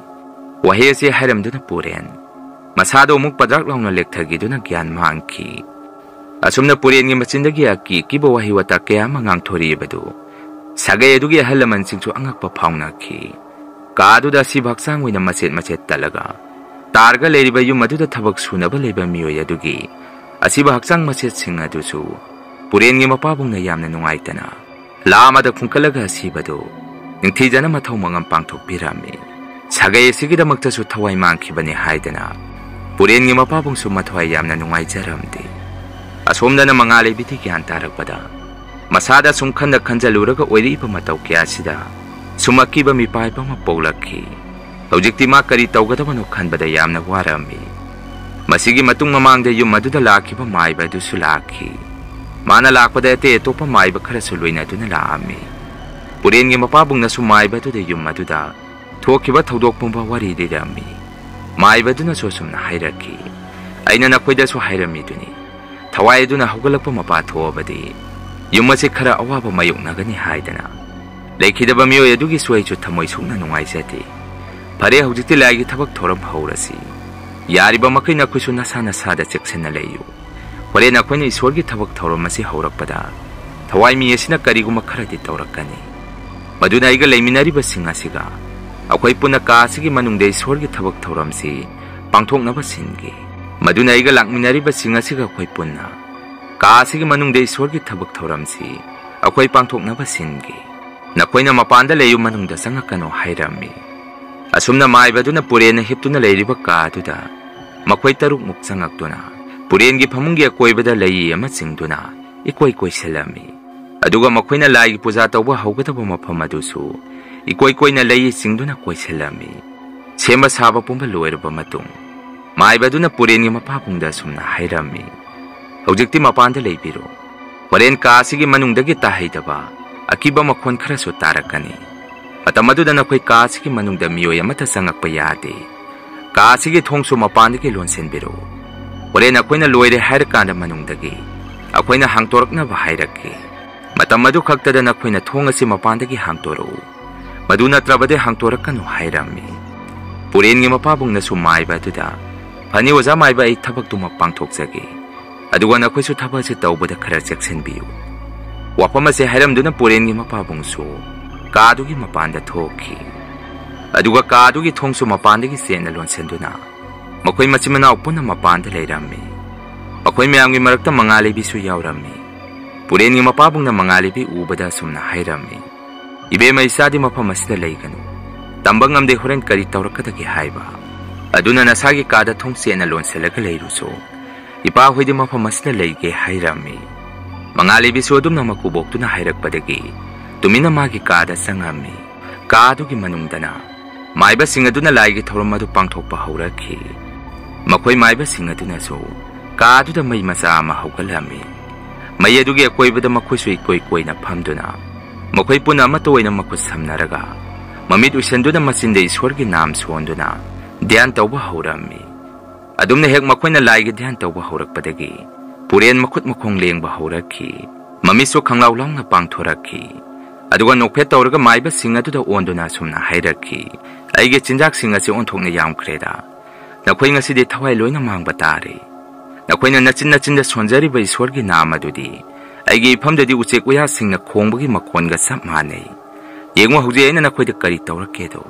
ꯋꯥꯍꯩ ꯑꯁꯤ ꯍꯥꯏꯔꯝꯗꯨꯅ ꯄꯨꯔꯦꯟ ꯃꯁꯥꯗꯣ ꯑꯃꯨꯛ ꯄꯗ꯭ꯔꯥꯛ ꯂꯥꯎꯅ ꯂꯦꯛꯊꯈꯤꯗꯨꯅ ꯒ꯭ꯌꯥꯟ ꯃꯥꯡꯈꯤ꯫ ꯑꯁꯨꯝꯅ ꯄꯨꯔꯦꯟꯒꯤ ꯃꯆꯤꯟꯗꯒꯤ ꯑꯀꯤ ꯑꯀꯤꯕ ꯋꯥꯍꯩ ꯋꯥꯇꯥ ꯀꯌꯥ ꯑꯃ ꯉꯥꯡꯊꯣꯔꯛꯏꯕꯗꯨ ꯁꯥꯒꯩ ꯑꯗꯨꯒꯤ ꯑꯍꯜ ꯂꯃꯟꯁꯤꯡꯁꯨ ꯑꯉꯛꯄ ꯐꯥꯎꯅꯈꯤ꯫ ꯀꯥ ꯑꯗꯨꯗ ꯑꯁꯤꯕ ꯍꯛꯆꯥꯡ ꯑꯣꯏꯅ ꯃꯆꯦꯠ ꯃꯆꯦꯠ ꯇꯠꯂꯒ ꯇꯥꯔꯒ ꯂꯩꯔꯤꯕ ꯌꯨꯝ ꯑꯗꯨꯗ ꯊꯕꯛ ꯁꯨꯅꯕ ꯂꯩꯕ ꯃꯤꯑꯣꯏ ꯑꯗꯨꯒꯤ ꯑꯁꯤꯕ ꯍꯛꯆꯥꯡ ꯃꯆꯦꯠꯁꯤꯡ ꯑꯗꯨꯁꯨ ꯄꯨꯔꯦꯟꯒꯤ ꯃꯄꯥꯕꯨꯡꯅ ꯌꯥꯝꯅ ꯅꯨꯡꯉꯥꯏꯇꯅ ꯂꯥ ꯑꯃꯗ ꯈꯨꯟꯀꯠꯂꯒ ꯑꯁꯤꯕꯗꯨ ꯅꯤꯡꯊꯤꯖꯅ ꯃꯊꯧ ꯃꯉꯝ ꯄꯥꯡꯊꯣꯛꯄꯤꯔꯝꯃꯤ꯫ ꯁꯥꯒꯩ ꯑꯁꯤꯒꯤꯗꯃꯛꯇꯁꯨ ꯊꯋꯥꯏ ꯃꯥꯡꯈꯤꯕꯅꯤ ꯍꯥꯏꯗꯅ ꯄꯨꯔꯦꯟꯒꯤ ꯃꯄꯥꯕꯨꯡꯁꯨ ꯃꯊ꯭ꯋꯥꯏ ꯌꯥꯝꯅ ꯅꯨꯡꯉꯥꯏꯖꯔꯝꯗꯦ꯫ ꯑꯁꯣꯝꯗꯅ ꯃꯉꯥꯜ ꯂꯩꯕꯤꯗꯤ ꯒ꯭ꯌꯥꯟ ꯇꯥꯔꯛꯄꯗ ꯃꯁꯥꯗ ꯁꯨꯝ ꯈꯟꯅ ꯈꯟꯖꯜꯂꯨꯔꯒ ꯑꯣꯏꯔꯛꯏꯕ ꯃꯇꯧ ꯀꯌꯥꯁꯤꯗ ꯁꯨꯝ ꯑꯀꯤꯕ ꯃꯤꯄꯥꯏꯕ ꯑꯃ ꯄꯣꯛꯂꯛꯈꯤ꯫ ꯍꯧꯖꯤꯛꯇꯤ ꯃꯥ ꯀꯔꯤ ꯇꯧꯒꯗꯕꯅꯣ ꯈꯟꯕꯗ ꯌꯥꯝꯅ ꯋꯥꯔꯝꯃꯤ꯫ ꯃꯁꯤꯒꯤ ꯃꯇꯨꯡ ꯃꯃꯥꯡꯗ ꯌꯨꯝ ꯑꯗꯨꯗ ꯂꯥꯛꯈꯤꯕ ꯃꯥꯏꯕ ꯑꯗꯨꯁꯨ ꯂꯥꯛꯈꯤ꯫ ꯃꯥꯅ ꯂꯥꯛꯄꯗ ꯑꯇꯩ ꯑꯇꯣꯞꯄ ꯃꯥꯏꯕ ꯈꯔꯁꯨ ꯂꯣꯏꯅꯗꯨꯅ ꯂꯥꯛꯑꯝꯃꯤ꯫ ꯄꯨꯔꯦꯟꯒꯤ ꯃꯄꯥꯕꯨꯡꯅꯁꯨ ꯃꯥꯏꯕ ꯑꯗꯨꯗ ꯌꯨꯝ ꯑꯗꯨꯗ ꯊꯣꯛꯈꯤꯕ ꯊꯧꯗꯣꯛ ꯄꯨꯝꯕ ꯋꯥꯔꯤ ꯂꯤꯔꯝꯃꯤ꯫ ꯃꯥꯏꯕ ꯑꯗꯨꯅꯁꯨ ꯑꯁꯨꯝꯅ ꯍꯥꯏꯔꯛꯈꯤ, "ꯑꯩꯅ ꯅꯈꯣꯏꯗꯁꯨ ꯍꯥꯏꯔꯝꯃꯤꯗꯨꯅꯤ, ꯊꯋꯥꯏ ꯑꯗꯨꯅ ꯍꯧꯒꯠꯂꯛꯄ ꯃꯄꯥ ꯊꯣꯛꯑꯕꯗꯤ ꯌꯨꯝ ꯑꯁꯤ ꯈꯔ ꯑꯋꯥꯕ ꯃꯥꯌꯣꯛꯅꯒꯅꯤ ꯍꯥꯏꯗꯅ ꯂꯩꯈꯤꯗꯕ ꯃꯤꯑꯣꯏ ꯑꯗꯨꯒꯤꯁꯨ ꯑꯩꯁꯨ ꯊꯃꯣꯏ ꯁꯣꯛꯅ ꯅꯨꯡꯉꯥꯏꯖꯗꯦ꯫ ꯐꯔꯦ, ꯍꯧꯖꯤꯛꯇꯤ ꯂꯥꯏꯒꯤ ꯊꯕꯛ ꯊꯧꯔꯝ ꯍꯧꯔꯁꯤ꯫ ꯌꯥꯔꯤꯕ ꯃꯈꯩ ꯅꯈꯣꯏꯁꯨ ꯅꯁꯥ ꯅꯁꯥꯗ ꯆꯦꯛꯁꯤꯟꯅ ꯂꯩꯌꯨ꯫ ꯍꯣꯔꯦꯟ ꯑꯩꯈꯣꯏꯅ ꯏꯁꯣꯔꯒꯤ ꯊꯕꯛ ꯊꯧꯔꯝ ꯑꯁꯤ ꯍꯧꯔꯛꯄꯗ ꯊꯋꯥꯏ ꯃꯤ ꯑꯁꯤꯅ ꯀꯔꯤꯒꯨꯝꯕ ꯈꯔꯗꯤ ꯇꯧꯔꯛꯀꯅꯤ꯫ ꯃꯗꯨꯅ ꯑꯩꯒ ꯂꯩꯃꯤꯟꯅꯔꯤꯕꯁꯤꯡ ꯑꯁꯤꯒ ꯑꯩꯈꯣꯏ ꯄꯨꯟꯅ ꯀꯥ ꯑꯁꯤꯒꯤ ꯃꯅꯨꯡꯗ ꯏꯁꯣꯔꯒꯤ ꯊꯕꯛ ꯊꯧꯔꯝꯁꯤ ꯄꯥꯡꯊꯣꯛꯅꯕ ꯁꯤꯟꯒꯦ꯫ ꯃꯗꯨꯅ ꯑꯩꯒ ꯂꯥꯛꯃꯤꯟꯅꯔꯤꯕꯁꯤꯡ ꯑꯁꯤꯒ ꯑꯩꯈꯣꯏ ꯄꯨꯟꯅ ꯀꯥ ꯑꯁꯤꯒꯤ ꯃꯅꯨꯡꯗ ꯏꯁꯣꯔꯒꯤ ꯊꯕꯛ ꯊꯧꯔꯝꯁꯤ ꯑꯩꯈꯣꯏ ꯄꯥꯡꯊꯣꯛꯅꯕ ꯁꯤꯟꯒꯦ꯫ ꯅꯈꯣꯏꯅ ꯃꯄꯥꯟꯗ ꯂꯩꯌꯨ, ꯃꯅꯨꯡꯗ ꯆꯪꯉꯛꯀꯅꯨ ꯍꯥꯏꯔꯝꯃꯤ꯫ ꯑꯁꯨꯝꯅ ꯃꯥꯏꯕ ꯑꯗꯨꯅ ꯄꯨꯔꯦꯟꯅ ꯍꯤꯞꯇꯨꯅ ꯂꯩꯔꯤꯕ ꯀꯥ ꯑꯗꯨꯗ ꯃꯈꯣꯏ ꯇꯔꯨꯛꯃꯨꯛ ꯆꯪꯉꯛꯇꯨꯅ ꯄꯨꯔꯦꯟꯒꯤ ꯐꯃꯨꯡꯒꯤ ꯑꯀꯣꯏꯕꯗ ꯂꯩ ꯑꯃ ꯆꯤꯡꯗꯨꯅ ꯏꯀꯣꯏ ꯀꯣꯏꯁꯤꯜꯂꯝꯃꯤ꯫ ꯑꯗꯨꯒ ꯃꯈꯣꯏꯅ ꯂꯥꯏꯒꯤ ꯄꯨꯖꯥ ꯇꯧꯕ ꯍꯧꯒꯗꯕ ꯃꯐꯝ ꯑꯗꯨꯁꯨ ꯏꯀꯣꯏ ꯀꯣꯏꯅ ꯂꯩ ꯆꯤꯡꯗꯨꯅ ꯀꯣꯏꯁꯤꯜꯂꯝꯃꯤ꯫ ꯁꯦꯝꯕ ꯁꯥꯕ ꯄꯨꯝꯕ ꯂꯣꯏꯔꯕ ꯃꯇꯨꯡ ꯃꯥꯏꯕ ꯑꯗꯨꯅ ꯄꯨꯔꯦꯟꯒꯤ ꯃꯄꯥꯕꯨꯡꯗ ꯑꯁꯨꯝꯅ ꯍꯥꯏꯔꯝꯃꯤ, "ꯍꯧꯖꯤꯛꯇꯤ ꯃꯄꯥꯟꯗ ꯂꯩꯕꯤꯔꯣ꯫ ꯍꯣꯔꯦꯟ ꯀꯥ ꯑꯁꯤꯒꯤ ꯃꯅꯨꯡꯗꯒꯤ ꯇꯥꯍꯩꯗꯕ ꯑꯀꯤꯕ ꯃꯈꯣꯟ ꯈꯔꯁꯨ ꯇꯥꯔꯛꯀꯅꯤ꯫ ꯃꯇꯝ ꯑꯗꯨꯗ ꯅꯈꯣꯏ ꯀꯥ ꯑꯁꯤꯒꯤ ꯃꯅꯨꯡꯗ ꯃꯤꯑꯣꯏ ꯑꯃꯠꯇ ꯆꯪꯉꯛꯄ ꯌꯥꯗꯦ꯫ ꯀꯥ ꯑꯁꯤꯒꯤ ꯊꯣꯡꯁꯨ ꯃꯄꯥꯟꯗꯒꯤ ꯂꯣꯟꯁꯤꯟꯕꯤꯔꯣ꯫ ꯍꯣꯔꯦꯟ ꯑꯩꯈꯣꯏꯅ ꯂꯣꯏꯔꯦ ꯍꯥꯏꯔꯀꯥꯟꯗ ꯃꯅꯨꯡꯗꯒꯤ ꯑꯩꯈꯣꯏꯅ ꯍꯥꯡꯇꯣꯔꯛꯅꯕ ꯍꯥꯏꯔꯛꯀꯦ꯫ ꯃꯇꯝ ꯑꯗꯨ ꯈꯛꯇꯗ ꯅꯈꯣꯏꯅ ꯊꯣꯡ ꯑꯁꯤ ꯃꯄꯥꯟꯗꯒꯤ ꯍꯥꯡꯇꯣꯔꯛꯎ꯫ ꯃꯗꯨ ꯅꯠꯇ꯭ꯔꯕꯗꯤ ꯍꯥꯡꯇꯣꯔꯛꯀꯅꯨ" ꯍꯥꯏꯔꯝꯃꯤ꯫ ꯄꯨꯔꯦꯟꯒꯤ ꯃꯄꯥꯕꯨꯡꯅꯁꯨ ꯃꯥꯏꯕ ꯑꯗꯨꯗ, "ꯐꯅꯤ ꯑꯣꯖꯥ ꯃꯥꯏꯕ, ꯑꯩ ꯊꯕꯛꯇꯨꯃꯛ ꯄꯥꯡꯊꯣꯛꯆꯒꯦ꯫ ꯑꯗꯨꯒ ꯅꯈꯣꯏꯁꯨ ꯊꯕꯛ ꯑꯁꯤ ꯇꯧꯕꯗ ꯈꯔ ꯆꯦꯛꯁꯤꯟꯕꯤꯌꯨ"꯫ ꯋꯥꯐꯝ ꯑꯁꯤ ꯍꯥꯏꯔꯝꯗꯨꯅ ꯄꯨꯔꯦꯟꯒꯤ ꯃꯄꯥꯕꯨꯡꯁꯨ ꯀꯥꯗꯨꯒꯤ ꯃꯄꯥꯟꯗ ꯊꯣꯛꯈꯤ꯫ ꯑꯗꯨꯒ ꯀꯥꯗꯨꯒꯤ ꯊꯣꯡꯁꯨ ꯃꯄꯥꯟꯗꯒꯤ ꯆꯦꯠꯅ ꯂꯣꯟꯁꯤꯟꯗꯨꯅ ꯃꯈꯣꯏ ꯃꯆꯤꯟ ꯃꯅꯥꯎ ꯄꯨꯟꯅ ꯃꯄꯥꯟꯗ ꯂꯩꯔꯝꯃꯤ꯫ ꯃꯈꯣꯏ ꯃꯌꯥꯝꯒꯤ ꯃꯔꯛꯇ ꯃꯉꯥꯂꯩꯕꯤꯁꯨ ꯌꯥꯎꯔꯝꯃꯤ꯫ ꯄꯨꯔꯦꯟꯒꯤ ꯃꯄꯥꯕꯨꯡꯅ ꯃꯉꯥꯂꯩꯕꯤ ꯎꯕꯗ ꯑꯁꯨꯝꯅ ꯍꯥꯏꯔꯝꯃꯤ, "ꯏꯕꯦꯝꯃ, ꯏꯆꯥꯗꯤ ꯃꯐꯝ ꯑꯁꯤꯗ ꯂꯩꯒꯅꯨ꯫ ꯇꯝꯕ ꯉꯝꯗꯦ ꯍꯣꯔꯦꯟ ꯀꯔꯤ ꯇꯧꯔꯛꯀꯗꯒꯦ ꯍꯥꯏꯕ꯫ ꯑꯗꯨꯅ ꯅꯁꯥꯒꯤ ꯀꯥꯗ ꯊꯣꯡ ꯆꯦꯠꯅ ꯂꯣꯟꯁꯤꯜꯂꯒ ꯂꯩꯔꯨꯆꯣ꯫ ꯏꯄꯥ ꯍꯣꯏꯗꯤ ꯃꯐꯝ ꯑꯁꯤꯗ ꯂꯩꯒꯦ" ꯍꯥꯏꯔꯝꯃꯤ꯫ ꯃꯉꯥꯂꯩꯕꯤꯁꯨ ꯑꯗꯨꯝꯅ ꯃꯀꯨꯕꯣꯛꯇꯨꯅ ꯍꯥꯏꯔꯛꯄꯗꯒꯤ ꯇꯨꯃꯤꯟꯅ ꯃꯥꯒꯤ ꯀꯥꯗ ꯆꯪꯉꯝꯃꯤ꯫ ꯀꯥꯗꯨꯒꯤ ꯃꯅꯨꯡꯗꯅ ꯃꯥꯏꯕꯁꯤꯡ ꯑꯗꯨꯅ ꯂꯥꯏꯒꯤ ꯊꯧꯔꯝ ꯑꯗꯨ ꯄꯥꯡꯊꯣꯛꯄ ꯍꯧꯔꯛꯈꯤ꯫ ꯃꯈꯣꯏ ꯃꯥꯏꯕꯁꯤꯡ ꯑꯗꯨꯅꯁꯨ ꯀꯥꯗꯨꯗ ꯃꯩ ꯃꯆꯥ ꯑꯃ ꯍꯧꯒꯠꯂꯝꯃꯤ꯫ ꯃꯩ ꯑꯗꯨꯒꯤ ꯑꯀꯣꯏꯕꯗ ꯃꯈꯣꯏꯁꯨ ꯏꯀꯣꯏ ꯀꯣꯏꯅ ꯐꯝꯗꯨꯅ ꯃꯈꯣꯏ ꯄꯨꯟꯅ ꯑꯃꯠꯇ ꯑꯣꯏꯅ ꯃꯈꯨꯠ ꯁꯝꯅꯔꯒ ꯃꯃꯤꯠ ꯎꯏꯁꯟꯗꯨꯅ ꯃꯆꯤꯟꯗ ꯏꯁꯣꯔꯒꯤ ꯅꯥꯝ ꯁꯣꯟꯗꯨꯅ ꯙ꯭ꯌꯥꯟ ꯇꯧꯕ ꯍꯧꯔꯝꯃꯤ꯫ ꯑꯗꯨꯝꯅ ꯍꯦꯛ ꯃꯈꯣꯏꯅ ꯂꯥꯏꯒꯤ ꯙ꯭ꯌꯥꯟ ꯇꯧꯕ ꯍꯧꯔꯛꯄꯗꯒꯤ ꯄꯨꯔꯦꯟ ꯃꯈꯨꯠ ꯃꯈꯣꯡ ꯂꯦꯡꯕ ꯍꯧꯔꯛꯈꯤ꯫ ꯃꯃꯤꯠꯁꯨ ꯈꯪꯂꯥꯎ ꯂꯥꯎꯅ ꯄꯥꯡꯊꯣꯔꯛꯈꯤ꯫ ꯑꯗꯨꯒ ꯅꯣꯛꯐꯦꯠ ꯇꯧꯔꯒ ꯃꯥꯏꯕꯁꯤꯡ ꯑꯗꯨꯗ ꯑꯣꯟꯗꯨꯅ ꯑꯁꯨꯝꯅ ꯍꯥꯏꯔꯛꯈꯤ, "ꯑꯩꯒꯤ ꯆꯤꯟꯖꯥꯛꯁꯤꯡ ꯑꯁꯤ ꯑꯣꯟꯊꯣꯛꯅ ꯌꯥꯝꯈ꯭ꯔꯦꯗ꯫ ꯅꯈꯣꯏ ꯉꯁꯤꯗꯤ ꯊꯋꯥꯏ ꯂꯣꯏꯅ ꯃꯥꯡꯕ ꯇꯥꯔꯦ꯫ ꯅꯈꯣꯏꯅ ꯅꯆꯤꯟ ꯅꯆꯤꯟꯗ ꯁꯣꯟꯖꯔꯤꯕ ꯏꯁꯣꯔꯒꯤ ꯅꯥꯝ ꯑꯗꯨꯗꯤ ꯑꯩꯒꯤ ꯏꯐꯝꯗꯗꯤ ꯎꯆꯦꯛ ꯋꯥꯌꯥꯁꯤꯡꯅ ꯈꯣꯡꯕꯒꯤ ꯃꯈꯣꯟꯒ ꯆꯞ ꯃꯥꯟꯅꯩ꯫ ꯌꯦꯡꯉꯨ, ꯍꯧꯖꯤꯛ ꯑꯩꯅ ꯅꯈꯣꯏꯗ ꯀꯔꯤ ꯇꯧꯔꯛꯀꯦꯗꯣ"꯫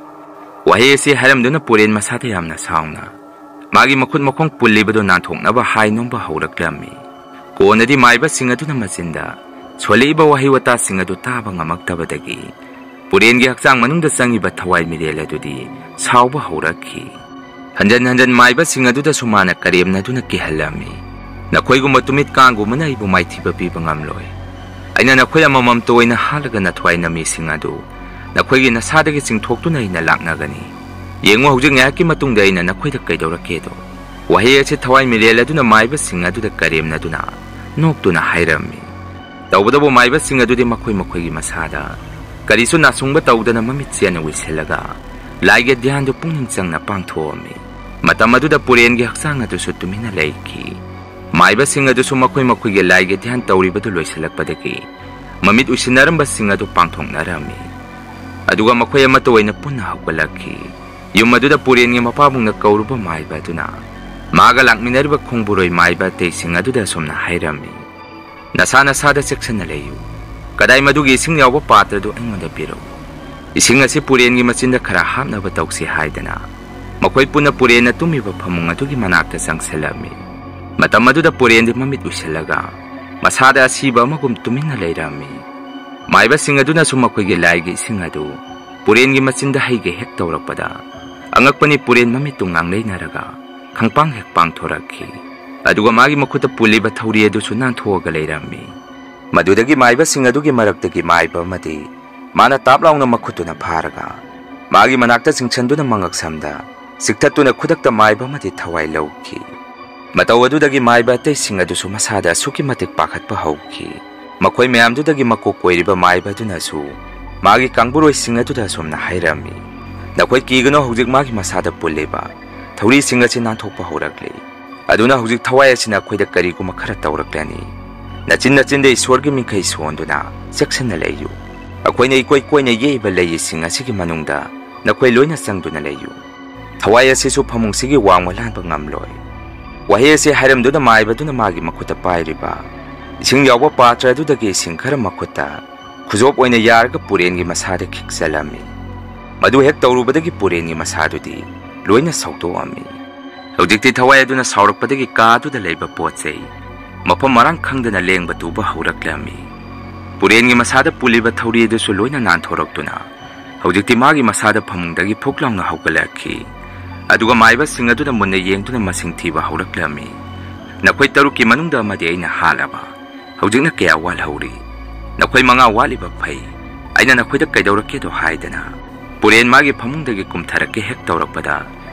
ꯋꯥꯍꯩ ꯑꯁꯤ ꯍꯥꯏꯔꯝꯗꯨꯅ ꯄꯨꯔꯦꯟ ꯃꯁꯥꯗ ꯌꯥꯝꯅ ꯁꯥꯎꯅ ꯃꯥꯒꯤ ꯃꯈꯨꯠ ꯃꯈꯣꯡ ꯄꯨꯜꯂꯤꯕꯗꯨ ꯅꯥꯟꯊꯣꯛꯅꯕ ꯍꯥꯏ ꯅꯣꯝꯕ ꯍꯧꯔꯛꯂꯝꯃꯤ꯫ ꯀꯣꯟꯅꯗꯤ ꯃꯥꯏꯕꯁꯤꯡ ꯑꯗꯨꯅ ꯃꯆꯤꯟꯗ ꯁꯣꯜꯂꯛꯏꯕ ꯋꯥꯍꯩ ꯋꯥꯇꯥꯁꯤꯡ ꯑꯗꯨ ꯇꯥꯕ ꯉꯝꯃꯛꯇꯕꯗꯒꯤ ꯄꯨꯔꯦꯟꯒꯤ ꯍꯛꯆꯥꯡ ꯃꯅꯨꯡꯗ ꯆꯪꯉꯤꯕ ꯊꯋꯥꯏ ꯃꯤꯔꯦꯜ ꯑꯗꯨꯗꯤ ꯁꯥꯎꯕ ꯍꯧꯔꯛꯈꯤ꯫ ꯍꯟꯖꯟ ꯍꯟꯖꯟ ꯃꯥꯏꯕꯁꯤꯡ ꯑꯗꯨꯗꯁꯨ ꯃꯥꯅ ꯀꯔꯦꯝꯅꯗꯨꯅ ꯀꯤꯍꯜꯂꯝꯃꯤ꯫ "ꯅꯈꯣꯏꯒꯨꯝꯕ ꯇꯨꯃꯤꯠ ꯀꯥꯡꯒꯨꯝꯕꯅ ꯑꯩꯕꯨ ꯃꯥꯏꯊꯤꯕ ꯄꯤꯕ ꯉꯝꯂꯣꯏ꯫ ꯑꯩꯅ ꯅꯈꯣꯏ ꯑꯃꯃꯝꯇ ꯑꯣꯏꯅ ꯍꯥꯠꯂꯒ ꯅꯊ꯭ꯋꯥꯏ ꯅꯝꯃꯤꯁꯤꯡ ꯑꯗꯨ ꯅꯈꯣꯏꯒꯤ ꯅꯁꯥꯗꯒꯤ ꯆꯤꯡꯊꯣꯛꯇꯨꯅ ꯑꯩꯅ ꯂꯥꯛꯅꯒꯅꯤ꯫ ꯌꯦꯡꯉꯨ, ꯍꯧꯖꯤꯛ ꯉꯥꯏꯍꯥꯛꯀꯤ ꯃꯇꯨꯡꯗ ꯑꯩꯅ ꯅꯈꯣꯏꯗ ꯀꯩꯗꯧꯔꯛꯀꯦꯗꯣ"꯫ ꯋꯥꯍꯩ ꯑꯁꯤ ꯊꯋꯥꯏ ꯃꯤꯔꯦꯜ ꯑꯗꯨꯅ ꯃꯥꯏꯕꯁꯤꯡ ꯑꯗꯨꯗ ꯀꯔꯦꯝꯅꯗꯨꯅ ꯅꯣꯛꯇꯨꯅ ꯍꯥꯏꯔꯝꯃꯤ꯫ ꯇꯧꯕꯇꯕꯨ ꯃꯥꯏꯕꯁꯤꯡ ꯑꯗꯨꯗꯤ ꯃꯈꯣꯏ ꯃꯈꯣꯏꯒꯤ ꯃꯁꯥꯗ ꯀꯔꯤꯁꯨ ꯅꯥꯁꯨꯡꯕ ꯇꯧꯗꯅ ꯃꯃꯤꯠ ꯆꯦꯠꯅ ꯎꯏꯁꯤꯜꯂꯒ ꯂꯥꯏꯒꯤ ꯙ꯭ꯌꯥꯟꯗꯨ ꯄꯨꯛꯅꯤꯡ ꯆꯪꯅ ꯄꯥꯡꯊꯣꯛꯑꯝꯃꯤ꯫ ꯃꯇꯝ ꯑꯗꯨꯗ ꯄꯨꯔꯦꯟꯒꯤ ꯍꯛꯆꯥꯡ ꯑꯗꯨꯁꯨ ꯇꯨꯃꯤꯟꯅ ꯂꯩꯈꯤ꯫ ꯃꯥꯏꯕꯁꯤꯡ ꯑꯗꯨꯁꯨ ꯃꯈꯣꯏ ꯃꯈꯣꯏꯒꯤ ꯂꯥꯏꯒꯤ ꯙ꯭ꯌꯥꯟ ꯇꯧꯔꯤꯕꯗꯨ ꯂꯣꯏꯁꯤꯜꯂꯛꯄꯗꯒꯤ ꯃꯃꯤꯠ ꯎꯏꯁꯤꯟꯅꯔꯝꯕꯁꯤꯡ ꯑꯗꯨ ꯄꯥꯡꯊꯣꯛꯅꯔꯝꯃꯤ꯫ ꯑꯗꯨꯒ ꯃꯈꯣꯏ ꯑꯃꯠꯇ ꯑꯣꯏꯅ ꯄꯨꯟꯅ ꯍꯧꯒꯠꯂꯛꯈꯤ꯫ ꯌꯨꯝ ꯑꯗꯨꯗ ꯄꯨꯔꯦꯟꯒꯤ ꯃꯄꯥꯕꯨꯡꯅ ꯀꯧꯔꯨꯕ ꯃꯥꯏꯕ ꯑꯗꯨꯅ ꯃꯥꯒ ꯂꯥꯛꯃꯤꯟꯅꯔꯤꯕ ꯈꯣꯡꯕꯨꯔꯣꯏ ꯃꯥꯏꯕ ꯑꯇꯩꯁꯤꯡ ꯑꯗꯨꯗ ꯑꯁꯨꯝꯅ ꯍꯥꯏꯔꯝꯃꯤ, "ꯅꯁꯥ ꯅꯁꯥꯗ ꯆꯦꯛꯁꯤꯟꯅ ꯂꯩꯌꯨ꯫ ꯀꯗꯥꯏ ꯃꯗꯨꯒꯤ ꯏꯁꯤꯡ ꯌꯥꯎꯕ ꯄꯥꯇ꯭ꯔꯗꯨ ꯑꯩꯉꯣꯟꯗ ꯄꯤꯔꯛꯎ꯫ ꯏꯁꯤꯡ ꯑꯁꯤ ꯄꯨꯔꯦꯟꯒꯤ ꯃꯆꯤꯟꯗ ꯈꯔ ꯍꯥꯞꯅꯕ ꯇꯧꯁꯤ" ꯍꯥꯏꯗꯅ ꯃꯈꯣꯏ ꯄꯨꯟꯅ ꯄꯨꯔꯦꯟꯅ ꯇꯨꯝꯃꯤꯕ ꯐꯃꯨꯡ ꯑꯗꯨꯒꯤ ꯃꯅꯥꯛꯇ ꯆꯪꯁꯤꯜꯂꯝꯃꯤ꯫ ꯃꯇꯝ ꯑꯗꯨꯗ ꯄꯨꯔꯦꯟꯗꯤ ꯃꯃꯤꯠ ꯎꯏꯁꯤꯜꯂꯒ ꯃꯁꯥꯗ ꯑꯁꯤꯕ ꯑꯃꯒꯨꯝ ꯇꯨꯃꯤꯟꯅ ꯂꯩꯔꯝꯃꯤ꯫ ꯃꯥꯏꯕꯁꯤꯡ ꯑꯗꯨꯅꯁꯨ ꯃꯈꯣꯏꯒꯤ ꯂꯥꯏꯒꯤ ꯏꯁꯤꯡ ꯑꯗꯨ ꯄꯨꯔꯦꯟꯒꯤ ꯃꯆꯤꯟꯗ ꯍꯩꯒꯦ ꯍꯦꯛ ꯇꯧꯔꯛꯄꯗ, ꯑꯉꯛꯄꯅꯤ, ꯄꯨꯔꯦꯟ ꯃꯃꯤꯠꯇꯨ ꯉꯥꯡꯂꯩꯅꯔꯒ ꯈꯪꯄꯥꯡ ꯍꯦꯛ ꯄꯥꯡꯊꯣꯔꯛꯈꯤ꯫ ꯑꯗꯨꯒ ꯃꯥꯒꯤ ꯃꯈꯨꯠꯇ ꯄꯨꯜꯂꯤꯕ ꯊꯧꯔꯤ ꯑꯗꯨꯁꯨ ꯅꯥꯟꯊꯣꯛꯑꯒ ꯂꯩꯔꯝꯃꯤ꯫ ꯃꯗꯨꯗꯒꯤ ꯃꯥꯏꯕꯁꯤꯡ ꯑꯗꯨꯒꯤ ꯃꯔꯛꯇꯒꯤ ꯃꯥꯏꯕ ꯑꯃꯗꯤ ꯃꯥꯅ ꯇꯥꯞ ꯂꯥꯎꯅ ꯃꯈꯨꯠꯇꯨꯅ ꯐꯥꯔꯒ ꯃꯥꯒꯤ ꯃꯅꯥꯛꯇ ꯆꯤꯡꯁꯟꯗꯨꯅ ꯃꯉꯛꯁꯝꯗ ꯆꯤꯛꯊꯠꯇꯨꯅ ꯈꯨꯗꯛꯇ ꯃꯥꯏꯕ ꯑꯃꯗꯤ ꯊꯋꯥꯏ ꯂꯧꯈꯤ꯫ ꯃꯇꯧ ꯑꯗꯨꯗꯒꯤ ꯃꯥꯏꯕ ꯑꯇꯩꯁꯤꯡ ꯑꯗꯨꯁꯨ ꯃꯁꯥꯗ ꯑꯁꯨꯛꯀꯤ ꯃꯇꯤꯛ ꯄꯥꯈꯠꯄ ꯍꯧꯈꯤ꯫ ꯃꯈꯣꯏ ꯃꯌꯥꯝꯗꯨꯗꯒꯤ ꯃꯀꯣꯛ ꯑꯣꯏꯔꯤꯕ ꯃꯥꯏꯕ ꯑꯗꯨꯅꯁꯨ ꯃꯥꯒꯤ ꯀꯥꯡꯕꯨꯔꯣꯏꯁꯤꯡ ꯑꯗꯨꯗ ꯑꯁꯨꯝꯅ ꯍꯥꯏꯔꯝꯃꯤ, "ꯅꯈꯣꯏ ꯀꯤꯒꯅꯨ, ꯍꯧꯖꯤꯛ ꯃꯥꯒꯤ ꯃꯁꯥꯗ ꯄꯨꯜꯂꯤꯕ ꯊꯧꯔꯤꯁꯤꯡ ꯑꯁꯤ ꯅꯥꯟꯊꯣꯛꯄ ꯍꯧꯔꯛꯂꯤ꯫ ꯑꯗꯨꯅ ꯍꯧꯖꯤꯛ ꯊꯋꯥꯏ ꯑꯁꯤꯅ ꯑꯩꯈꯣꯏꯗ ꯀꯔꯤꯒꯨꯝꯕ ꯈꯔ ꯇꯧꯔꯛꯂꯅꯤ꯫ ꯅꯆꯤꯟ ꯅꯆꯤꯟꯗ ꯏꯁꯣꯔꯒꯤ ꯃꯤꯡꯈꯩ ꯁꯣꯟꯗꯨꯅ ꯆꯦꯛꯁꯤꯟꯅ ꯂꯩꯌꯨ꯫ ꯑꯩꯈꯣꯏꯅ ꯏꯀꯣꯏ ꯀꯣꯏꯅ ꯌꯦꯛꯏꯕ ꯂꯩꯁꯤꯡ ꯑꯁꯤꯒꯤ ꯃꯅꯨꯡꯗ ꯅꯈꯣꯏ ꯂꯣꯏꯅ ꯆꯪꯗꯨꯅ ꯂꯩꯌꯨ꯫ ꯊꯋꯥꯏ ꯑꯁꯤꯁꯨ ꯐꯃꯨꯡꯁꯤꯒꯤ ꯋꯥꯡꯃ ꯂꯥꯟꯕ ꯉꯝꯂꯣꯏ꯫ ꯋꯥꯍꯩ ꯑꯁꯤ ꯍꯥꯏꯔꯝꯗꯨꯅ ꯃꯥꯏꯕꯗꯨꯅ ꯃꯥꯒꯤ ꯃꯈꯨꯠꯇ ꯄꯥꯏꯔꯤꯕ ꯏꯁꯤꯡ ꯌꯥꯎꯕ ꯄꯥꯇ꯭ꯔ ꯑꯗꯨꯗꯒꯤ ꯏꯁꯤꯡ ꯈꯔ ꯃꯈꯨꯠꯇ ꯈꯨꯖꯣꯞ ꯑꯣꯏꯅ ꯌꯥꯔꯒ ꯄꯨꯔꯦꯟꯒꯤ ꯃꯁꯥꯗ ꯈꯤꯛꯆꯜꯂꯝꯃꯤ꯫ ꯃꯗꯨ ꯍꯦꯛ ꯇꯧꯔꯨꯕꯗꯒꯤ ꯄꯨꯔꯦꯟꯒꯤ ꯃꯁꯥꯗꯨꯗꯤ ꯂꯣꯏꯅ ꯁꯧꯗꯣꯛꯑꯝꯃꯤ꯫ ꯍꯧꯖꯤꯛꯇꯤ ꯊꯋꯥꯏ ꯑꯗꯨꯅ ꯁꯥꯎꯔꯛꯄꯗꯒꯤ ꯀꯥ ꯑꯗꯨꯗ ꯂꯩꯕ ꯄꯣꯠ ꯆꯩ ꯃꯐꯝ ꯃꯔꯥꯡ ꯈꯪꯗꯅ ꯂꯦꯡꯕ ꯇꯨꯕ ꯍꯧꯔꯛꯂꯝꯃꯤ꯫ ꯄꯨꯔꯦꯟꯒꯤ ꯃꯁꯥꯗ ꯄꯨꯜꯂꯤꯕ ꯊꯧꯔꯤ ꯑꯗꯨꯁꯨ ꯂꯣꯏꯅ ꯅꯥꯟꯊꯣꯔꯛꯇꯨꯅ ꯍꯧꯖꯤꯛꯇꯤ ꯃꯥꯒꯤ ꯃꯁꯥꯗ ꯐꯃꯨꯡꯗꯒꯤ ꯐꯨꯛ ꯂꯥꯎꯅ ꯍꯧꯒꯠꯂꯛꯈꯤ꯫ ꯑꯗꯨꯒ ꯃꯥꯏꯕꯁꯤꯡ ꯑꯗꯨꯅ ꯃꯨꯟꯅ ꯌꯦꯡꯗꯨꯅ ꯃꯁꯤꯡ ꯊꯤꯕ ꯍꯧꯔꯛꯂꯝꯃꯤ꯫ "ꯅꯈꯣꯏ ꯇꯔꯨꯛꯀꯤ ꯃꯅꯨꯡꯗ ꯑꯃꯗꯤ ꯑꯩꯅ ꯍꯥꯠꯂꯕ꯫ ꯍꯧꯖꯤꯛꯅ ꯀꯌꯥ ꯋꯥꯠꯍꯧꯔꯤ? ꯅꯈꯣꯏ ꯃꯉꯥ ꯋꯥꯠꯂꯤꯕ ꯐꯩ꯫ ꯑꯩꯅ ꯅꯈꯣꯏꯗ ꯀꯩꯗꯧꯔꯛꯀꯦꯗꯣ ꯍꯥꯏꯗꯅ ꯄꯨꯔꯦꯟ ꯃꯥꯒꯤ ꯐꯃꯨꯡꯗꯒꯤ ꯀꯨꯝꯊꯔꯛꯀꯦ ꯍꯦꯛ ꯇꯧꯔꯛꯄꯗ,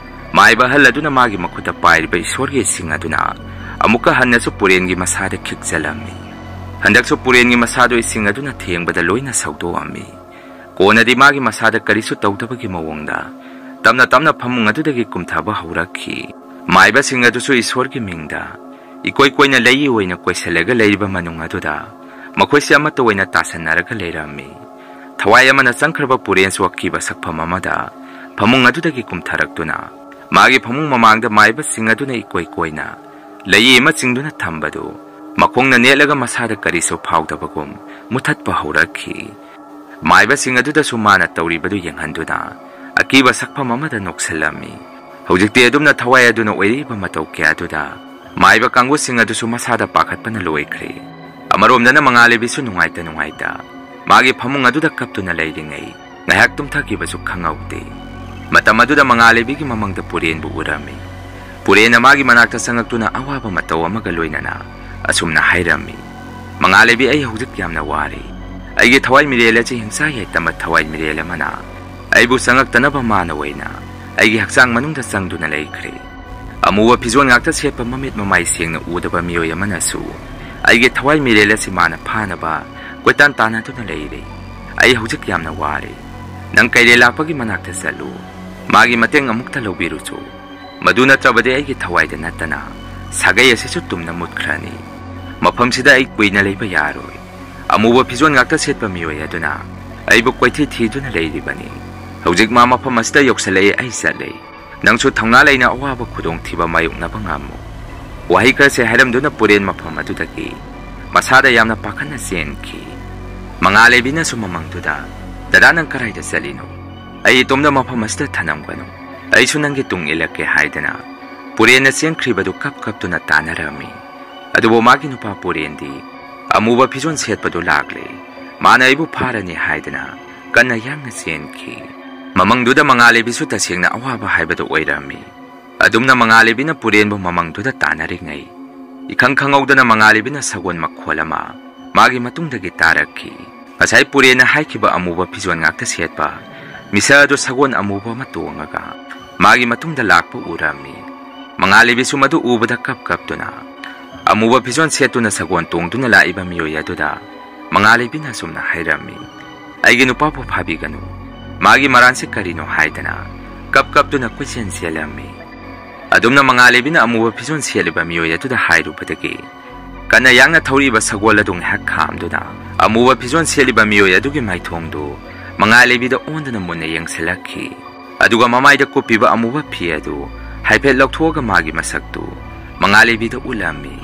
ꯃꯥꯏꯕ ꯑꯍꯜ ꯑꯗꯨꯅ ꯃꯥꯒꯤ ꯃꯈꯨꯠꯇ ꯄꯥꯏꯔꯤꯕ ꯏꯁꯣꯔꯒꯤ ꯏꯁꯤꯡ ꯑꯗꯨꯅ ꯑꯃꯨꯛꯀ ꯍꯟꯅꯁꯨ ꯄꯨꯔꯦꯟꯒꯤ ꯃꯁꯥꯗ ꯈꯤꯛꯆꯜꯂꯝꯃꯤ꯫ ꯍꯟꯗꯛꯁꯨ ꯄꯨꯔꯦꯟꯒꯤ ꯃꯁꯥꯗꯨ ꯏꯁꯤꯡ ꯑꯗꯨꯅ ꯊꯦꯡꯕꯗ ꯂꯣꯏꯅ ꯁꯧꯗꯣꯛꯑꯝꯃꯤ꯫ ꯀꯣꯟꯅꯗꯤ ꯃꯥꯒꯤ ꯃꯁꯥꯗ ꯀꯔꯤꯁꯨ ꯇꯧꯗꯕꯒꯤ ꯃꯑꯣꯡꯗ ꯇꯞꯅ ꯇꯞꯅ ꯐꯃꯨꯡ ꯑꯗꯨꯗꯒꯤ ꯀꯨꯝꯊꯕ ꯍꯧꯔꯛꯈꯤ꯫ ꯃꯥꯏꯕꯁꯤꯡ ꯑꯗꯨꯁꯨ ꯏꯁꯣꯔꯒꯤ ꯃꯤꯡꯗ ꯏꯀꯣꯏ ꯀꯣꯏꯅ ꯂꯩꯏ ꯑꯣꯏꯅ ꯀꯣꯏꯁꯤꯜꯂꯒ ꯂꯩꯔꯤꯕ ꯃꯅꯨꯡ ꯑꯗꯨꯗ ꯃꯈꯣꯏꯁꯦ ꯑꯃꯠꯇ ꯑꯣꯏꯅ ꯇꯥꯁꯟꯅꯔꯒ ꯂꯩꯔꯝꯃꯤ꯫ ꯊꯋꯥꯏ ꯑꯃꯅ ꯆꯪꯈ꯭ꯔꯕ ꯄꯨꯔꯦꯟꯁꯨ ꯑꯀꯤꯕ ꯁꯛꯐꯝ ꯑꯃꯗ ꯐꯃꯨꯡ ꯑꯗꯨꯗꯒꯤ ꯀꯨꯝꯊꯔꯛꯇꯨꯅ ꯃꯥꯒꯤ ꯐꯃꯨꯡ ꯃꯃꯥꯡꯗ ꯃꯥꯏꯕꯁꯤꯡ ꯑꯗꯨꯅ ꯏꯀꯣꯏ ꯀꯣꯏꯅ ꯂꯩꯏ ꯑꯃ ꯆꯤꯡꯗꯨꯅ ꯊꯝꯕꯗꯨ ꯃꯈꯣꯡꯅ ꯅꯦꯠꯂꯒ ꯃꯁꯥꯗ ꯀꯔꯤꯁꯨ ꯐꯥꯎꯗꯕꯒꯨꯝ ꯃꯨꯊꯠꯄ ꯍꯧꯔꯛꯈꯤ꯫ ꯃꯥꯏꯕꯁꯤꯡ ꯑꯗꯨꯗꯁꯨ ꯃꯥꯅ ꯇꯧꯔꯤꯕꯗꯨ ꯌꯦꯡꯍꯟꯗꯨꯅ ꯑꯀꯤꯕ ꯁꯛꯐꯝ ꯑꯃꯗ ꯅꯣꯛꯁꯤꯜꯂꯝꯃꯤ꯫ ꯍꯧꯖꯤꯛꯇꯤ ꯑꯗꯨꯝꯅ ꯊꯋꯥꯏ ꯑꯗꯨꯅ ꯑꯣꯏꯔꯛꯏꯕ ꯃꯇꯧ ꯀꯌꯥꯗꯨꯗ ꯃꯥꯏꯕ ꯀꯥꯡꯕꯨꯁꯤꯡ ꯑꯗꯨꯁꯨ ꯃꯁꯥꯗ ꯄꯥꯈꯠꯄꯅ ꯂꯣꯏꯈ꯭ꯔꯦ꯫ ꯑꯃꯔꯣꯝꯗꯅ ꯃꯉꯥꯂꯩꯕꯤꯁꯨ ꯅꯨꯡꯉꯥꯏꯇ ꯅꯨꯡꯉꯥꯏꯇ ꯃꯥꯒꯤ ꯐꯃꯨꯡ ꯑꯗꯨꯗ ꯀꯞꯇꯨꯅ ꯂꯩꯔꯤꯉꯩ ꯉꯥꯏꯍꯥꯛ ꯇꯨꯝꯊꯈꯤꯕꯁꯨ ꯈꯪꯍꯧꯗꯦ꯫ ꯃꯇꯝ ꯑꯗꯨꯗ ꯃꯉꯥꯂꯩꯕꯤꯒꯤ ꯃꯃꯪꯗ ꯄꯨꯔꯦꯟꯕꯨ ꯎꯔꯝꯃꯤ꯫ ꯄꯨꯔꯦꯟꯅ ꯃꯥꯒꯤ ꯃꯅꯥꯛꯇ ꯆꯪꯉꯛꯇꯨꯅ ꯑꯋꯥꯕ ꯃꯇꯧ ꯑꯃꯒ ꯂꯣꯏꯅꯅ ꯑꯁꯨꯝꯅ ꯍꯥꯏꯔꯝꯃꯤ, "ꯃꯉꯥꯂꯩꯕꯤ, ꯑꯩ ꯍꯧꯖꯤꯛ ꯌꯥꯝꯅ ꯋꯥꯔꯦ꯫ ꯑꯩꯒꯤ ꯊꯋꯥꯏ ꯃꯤꯔꯦꯜ ꯑꯁꯤ ꯍꯤꯡꯁꯥ ꯌꯥꯏꯇꯝꯕ ꯊꯋꯥꯏ ꯃꯤꯔꯦꯜ ꯑꯃꯅ ꯑꯩꯕꯨ ꯆꯪꯉꯛꯇꯅꯕ ꯃꯥꯅ ꯑꯣꯏꯅ ꯑꯩꯒꯤ ꯍꯛꯆꯥꯡ ꯃꯅꯨꯡꯗ ꯆꯪꯗꯨꯅ ꯂꯩꯈ꯭ꯔꯦ꯫ ꯑꯃꯨꯕ ꯐꯤꯖꯣꯜ ꯉꯥꯛꯇ ꯁꯦꯠꯄ, ꯃꯃꯤꯠ ꯃꯃꯥꯏ ꯁꯦꯡꯅ ꯎꯗꯕ ꯃꯤꯑꯣꯏ ꯑꯃꯅꯁꯨ ꯑꯩꯒꯤ ꯊꯋꯥꯏ ꯃꯤꯔꯦꯜ ꯑꯁꯤ ꯃꯥꯅ ꯐꯥꯅꯕ ꯀꯣꯏꯇꯥꯟ ꯇꯥꯟꯅꯗꯨꯅ ꯂꯩꯔꯦ꯫ ꯑꯩ ꯍꯧꯖꯤꯛ ꯌꯥꯝꯅ ꯋꯥꯔꯦ꯫ ꯅꯪ ꯀꯩꯔꯦꯜ ꯂꯥꯛꯄꯒꯤ ꯃꯅꯥꯛꯇ ꯆꯠꯂꯨ꯫ ꯃꯥꯒꯤ ꯃꯇꯦꯡ ꯑꯃꯨꯛꯇ ꯂꯧꯕꯤꯔꯨꯆꯣ꯫ ꯃꯗꯨ ꯅꯠꯇ꯭ꯔꯕꯗꯤ ꯑꯩꯒꯤ ꯊꯋꯥꯏꯗ ꯅꯠꯇꯅ ꯁꯥꯒꯩ ꯑꯁꯤꯁꯨ ꯇꯨꯝꯅ ꯃꯨꯠꯈ꯭ꯔꯅꯤ꯫ ꯃꯐꯝꯁꯤꯗ ꯑꯩ ꯀꯨꯏꯅ ꯂꯩꯕ ꯌꯥꯔꯣꯏ꯫ ꯑꯃꯨꯕ ꯐꯤꯖꯣꯜ ꯉꯥꯛꯇ ꯁꯦꯠꯄ ꯃꯤꯑꯣꯏ ꯑꯗꯨꯅ ꯑꯩꯕꯨ ꯀꯣꯏꯊꯤ ꯊꯤꯗꯨꯅ ꯂꯩꯔꯤꯕꯅꯤ꯫ ꯍꯧꯖꯤꯛ ꯃꯥ ꯃꯐꯝ ꯑꯁꯤꯗ ꯌꯧꯁꯤꯜꯂꯛꯑꯦ, ꯑꯩ ꯆꯠꯂꯦ꯫ ꯅꯪꯁꯨ ꯊꯧꯅꯥ ꯂꯩꯅ ꯑꯋꯥꯕ ꯈꯨꯗꯣꯡꯊꯤꯕ ꯃꯥꯌꯣꯛꯅꯕ ꯉꯝꯃꯨ꯫ ꯋꯥꯍꯩ ꯈꯔꯁꯦ ꯍꯥꯏꯔꯝꯗꯨꯅ ꯄꯨꯔꯦꯟ ꯃꯐꯝ ꯑꯗꯨꯗꯒꯤ ꯃꯁꯥꯗ ꯌꯥꯝꯅ ꯄꯥꯈꯠꯅ ꯆꯦꯟꯈꯤ꯫ ꯃꯉꯥ ꯂꯩꯕꯤꯅꯁꯨ ꯃꯃꯪꯗꯨꯗ, "ꯗꯗꯥ, ꯅꯪ ꯀꯗꯥꯏꯗ ꯆꯠꯂꯤꯅꯣ? ꯑꯩ ꯏꯇꯣꯝꯗ ꯃꯐꯝ ꯑꯁꯤꯗ ꯊꯅꯝꯒꯅꯨ꯫ ꯑꯩꯁꯨ ꯅꯪꯒꯤ ꯇꯨꯡ ꯏꯜꯂꯛꯀꯦ" ꯍꯥꯏꯗꯅ ꯄꯨꯔꯦꯟꯅ ꯆꯦꯟꯈ꯭ꯔꯤꯕꯗꯨ ꯀꯞ ꯀꯞꯇꯨꯅ ꯇꯥꯟꯅꯔꯝꯃꯤ꯫ ꯑꯗꯨꯕꯨ ꯃꯥꯒꯤ ꯅꯨꯄꯥ ꯄꯨꯔꯦꯟꯗꯤ ꯑꯃꯨꯕ ꯐꯤꯖꯣꯜ ꯁꯦꯠꯄꯗꯨ ꯂꯥꯛꯂꯦ꯫ ꯃꯥꯅ ꯑꯩꯕꯨ ꯐꯥꯔꯅꯤ ꯍꯥꯏꯗꯅ ꯀꯟꯅ ꯌꯥꯡꯅ ꯆꯦꯟꯈꯤ꯫ ꯃꯃꯪꯗꯨꯗ ꯃꯉꯥ ꯂꯩꯕꯤꯁꯨ ꯇꯁꯦꯡꯅ ꯑꯋꯥꯕ ꯍꯥꯏꯕꯗꯨ ꯑꯣꯏꯔꯝꯃꯤ꯫ ꯑꯗꯨꯝꯅ ꯃꯉꯥ ꯂꯩꯕꯤꯅ ꯄꯨꯔꯦꯟꯕꯨ ꯃꯃꯪꯗꯨꯗ ꯇꯥꯟꯅꯔꯤꯉꯩ, ꯏꯈꯪ ꯈꯪꯍꯧꯗꯅ ꯃꯉꯥ ꯂꯩꯕꯤꯅ ꯁꯒꯣꯜ ꯃꯈꯣꯜ ꯑꯃ ꯃꯥꯒꯤ ꯃꯇꯨꯡꯗꯒꯤ ꯇꯥꯔꯛꯈꯤ꯫ ꯉꯁꯥꯏ ꯄꯨꯔꯦꯟꯅ ꯍꯥꯏꯈꯤꯕ ꯑꯃꯨꯕ ꯐꯤꯖꯣꯜ ꯉꯥꯛꯇ ꯁꯦꯠꯄ ꯃꯤꯁꯛ ꯑꯗꯨ ꯁꯒꯣꯜ ꯑꯃꯨꯕ ꯑꯃ ꯇꯣꯡꯉꯒ ꯃꯥꯒꯤ ꯃꯇꯨꯡꯗ ꯂꯥꯛꯄ ꯎꯔꯝꯃꯤ꯫ ꯃꯉꯥ ꯂꯩꯕꯤꯁꯨ ꯃꯗꯨ ꯎꯕꯗ ꯀꯞ ꯀꯞꯇꯨꯅ ꯑꯃꯨꯕ ꯐꯤꯖꯣꯜ ꯁꯦꯠꯇꯨꯅ ꯁꯒꯣꯜ ꯇꯣꯡꯗꯨꯅ ꯂꯥꯛꯏꯕ ꯃꯤꯑꯣꯏ ꯑꯗꯨꯗ ꯃꯉꯥ ꯂꯩꯕꯤꯅ ꯑꯁꯨꯝꯅ ꯍꯥꯏꯔꯝꯃꯤ, "ꯑꯩꯒꯤ ꯅꯨꯄꯥꯕꯨ ꯐꯥꯕꯤꯒꯅꯨ꯫ ꯃꯥꯒꯤ ꯃꯔꯥꯟꯁꯤ ꯀꯔꯤꯅꯣ?" ꯍꯥꯏꯗꯅ ꯀꯞ ꯀꯞꯇꯨꯅ ꯀꯣꯏꯆꯦꯟ ꯆꯦꯜꯂꯝꯃꯤ꯫ ꯑꯗꯨꯝꯅ ꯃꯉꯥ ꯂꯩꯕꯤꯅ ꯑꯃꯨꯕ ꯐꯤꯖꯣꯜ ꯁꯦꯠꯂꯤꯕ ꯃꯤꯑꯣꯏ ꯑꯗꯨꯗ ꯍꯥꯏꯔꯨꯕꯗꯒꯤ ꯀꯟꯅ ꯌꯥꯡꯅ ꯊꯧꯔꯤꯕ ꯁꯒꯣꯜ ꯑꯗꯨ ꯉꯥꯏꯍꯥꯛ ꯈꯥꯝꯗꯨꯅ ꯑꯃꯨꯕ ꯐꯤꯖꯣꯜ ꯁꯦꯠꯂꯤꯕ ꯃꯤꯑꯣꯏ ꯑꯗꯨꯒꯤ ꯃꯥꯏꯊꯣꯡꯗꯨ ꯃꯉꯥ ꯂꯩꯕꯤꯗ ꯑꯣꯟꯗꯨꯅ ꯃꯨꯟꯅ ꯌꯦꯡꯁꯤꯜꯂꯛꯈꯤ꯫ ꯑꯗꯨꯒ ꯃꯃꯥꯏꯗ ꯀꯨꯞꯄꯤꯕ ꯑꯃꯨꯕ ꯐꯤ ꯑꯗꯨ ꯍꯥꯏꯐꯦꯠ ꯂꯧꯊꯣꯛꯑꯒ ꯃꯥꯒꯤ ꯃꯁꯛꯇꯨ ꯃꯉꯥ ꯂꯩꯕꯤꯗ ꯎꯠꯂꯝꯃꯤ꯫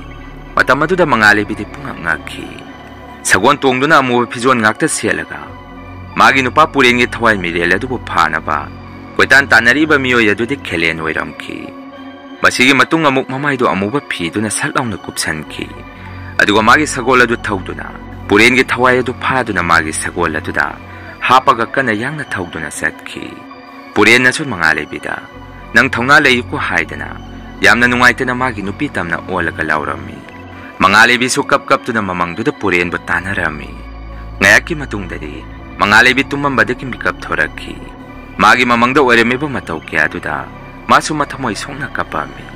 ꯃꯇꯝ ꯑꯗꯨꯗ ꯃꯉꯥ ꯂꯩꯕꯤꯗꯤ ꯄꯨꯡꯉꯛ ꯉꯛꯈꯤ꯫ ꯁꯒꯣꯜ ꯇꯣꯡꯗꯨꯅ ꯑꯃꯨꯕ ꯐꯤꯖꯣꯜ ꯉꯥꯛꯇ ꯁꯦꯠꯂꯒ ꯃꯥꯒꯤ ꯅꯨꯄꯥ ꯄꯨꯔꯦꯟꯒꯤ ꯊꯋꯥꯏ ꯃꯤꯔꯦꯜ ꯑꯗꯨꯕꯨ ꯐꯥꯅꯕ ꯀꯣꯏꯇꯥꯟ ꯇꯥꯟꯅꯔꯤꯕ ꯃꯤꯑꯣꯏ ꯑꯗꯨꯗꯤ ꯈꯦꯂꯦꯟ ꯑꯣꯏꯔꯝꯈꯤ꯫ ꯃꯁꯤꯒꯤ ꯃꯇꯨꯡ ꯑꯃꯨꯛ ꯃꯃꯥꯏꯗꯨ ꯑꯃꯨꯕ ꯐꯤꯗꯨꯅ ꯁꯠ ꯂꯥꯎꯅ ꯀꯨꯞꯁꯟꯈꯤ꯫ ꯑꯗꯨꯒ ꯃꯥꯒꯤ ꯁꯒꯣꯜ ꯑꯗꯨ ꯊꯧꯗꯨꯅ ꯄꯨꯔꯦꯟꯒꯤ ꯊꯋꯥꯏ ꯑꯗꯨ ꯐꯥꯗꯨꯅ ꯃꯥꯒꯤ ꯁꯒꯣꯜ ꯑꯗꯨꯗ ꯍꯥꯞꯄꯒ ꯀꯟꯅ ꯌꯥꯡꯅ ꯊꯧꯗꯨꯅ ꯆꯠꯈꯤ꯫ ꯄꯨꯔꯦꯟꯅꯁꯨ ꯃꯉꯥ ꯂꯩꯕꯤꯗ, "ꯅꯪ ꯊꯧꯅꯥ ꯂꯩꯀꯣ" ꯍꯥꯏꯗꯅ ꯌꯥꯝꯅ ꯅꯨꯡꯉꯥꯏꯇꯅ ꯃꯥꯒꯤ ꯅꯨꯄꯤ ꯇꯝꯅ ꯑꯣꯜꯂꯒ ꯂꯥꯎꯔꯝꯃꯤ꯫ ꯃꯉꯥ ꯂꯩꯕꯤꯁꯨ ꯀꯞ ꯀꯞꯇꯨꯅ ꯃꯃꯪꯗꯨꯗ ꯄꯨꯔꯦꯟꯕꯨ ꯇꯥꯟꯅꯔꯝꯃꯤ꯫ ꯉꯥꯏꯍꯥꯛꯀꯤ ꯃꯇꯨꯡꯗꯗꯤ ꯃꯉꯥ ꯂꯩꯕꯤ ꯇꯨꯝꯃꯝꯕꯗꯒꯤ ꯃꯤꯀꯞ ꯊꯣꯔꯛꯈꯤ꯫ ꯃꯥꯒꯤ ꯃꯃꯪꯗ ꯑꯣꯏꯔꯝꯃꯤꯕ ꯃꯇꯧ ꯀꯌꯥꯗꯨꯗ ꯃꯥꯁꯨ ꯃꯊꯃꯣꯏ ꯁꯣꯛꯅ ꯀꯞꯄꯝꯃꯤ꯫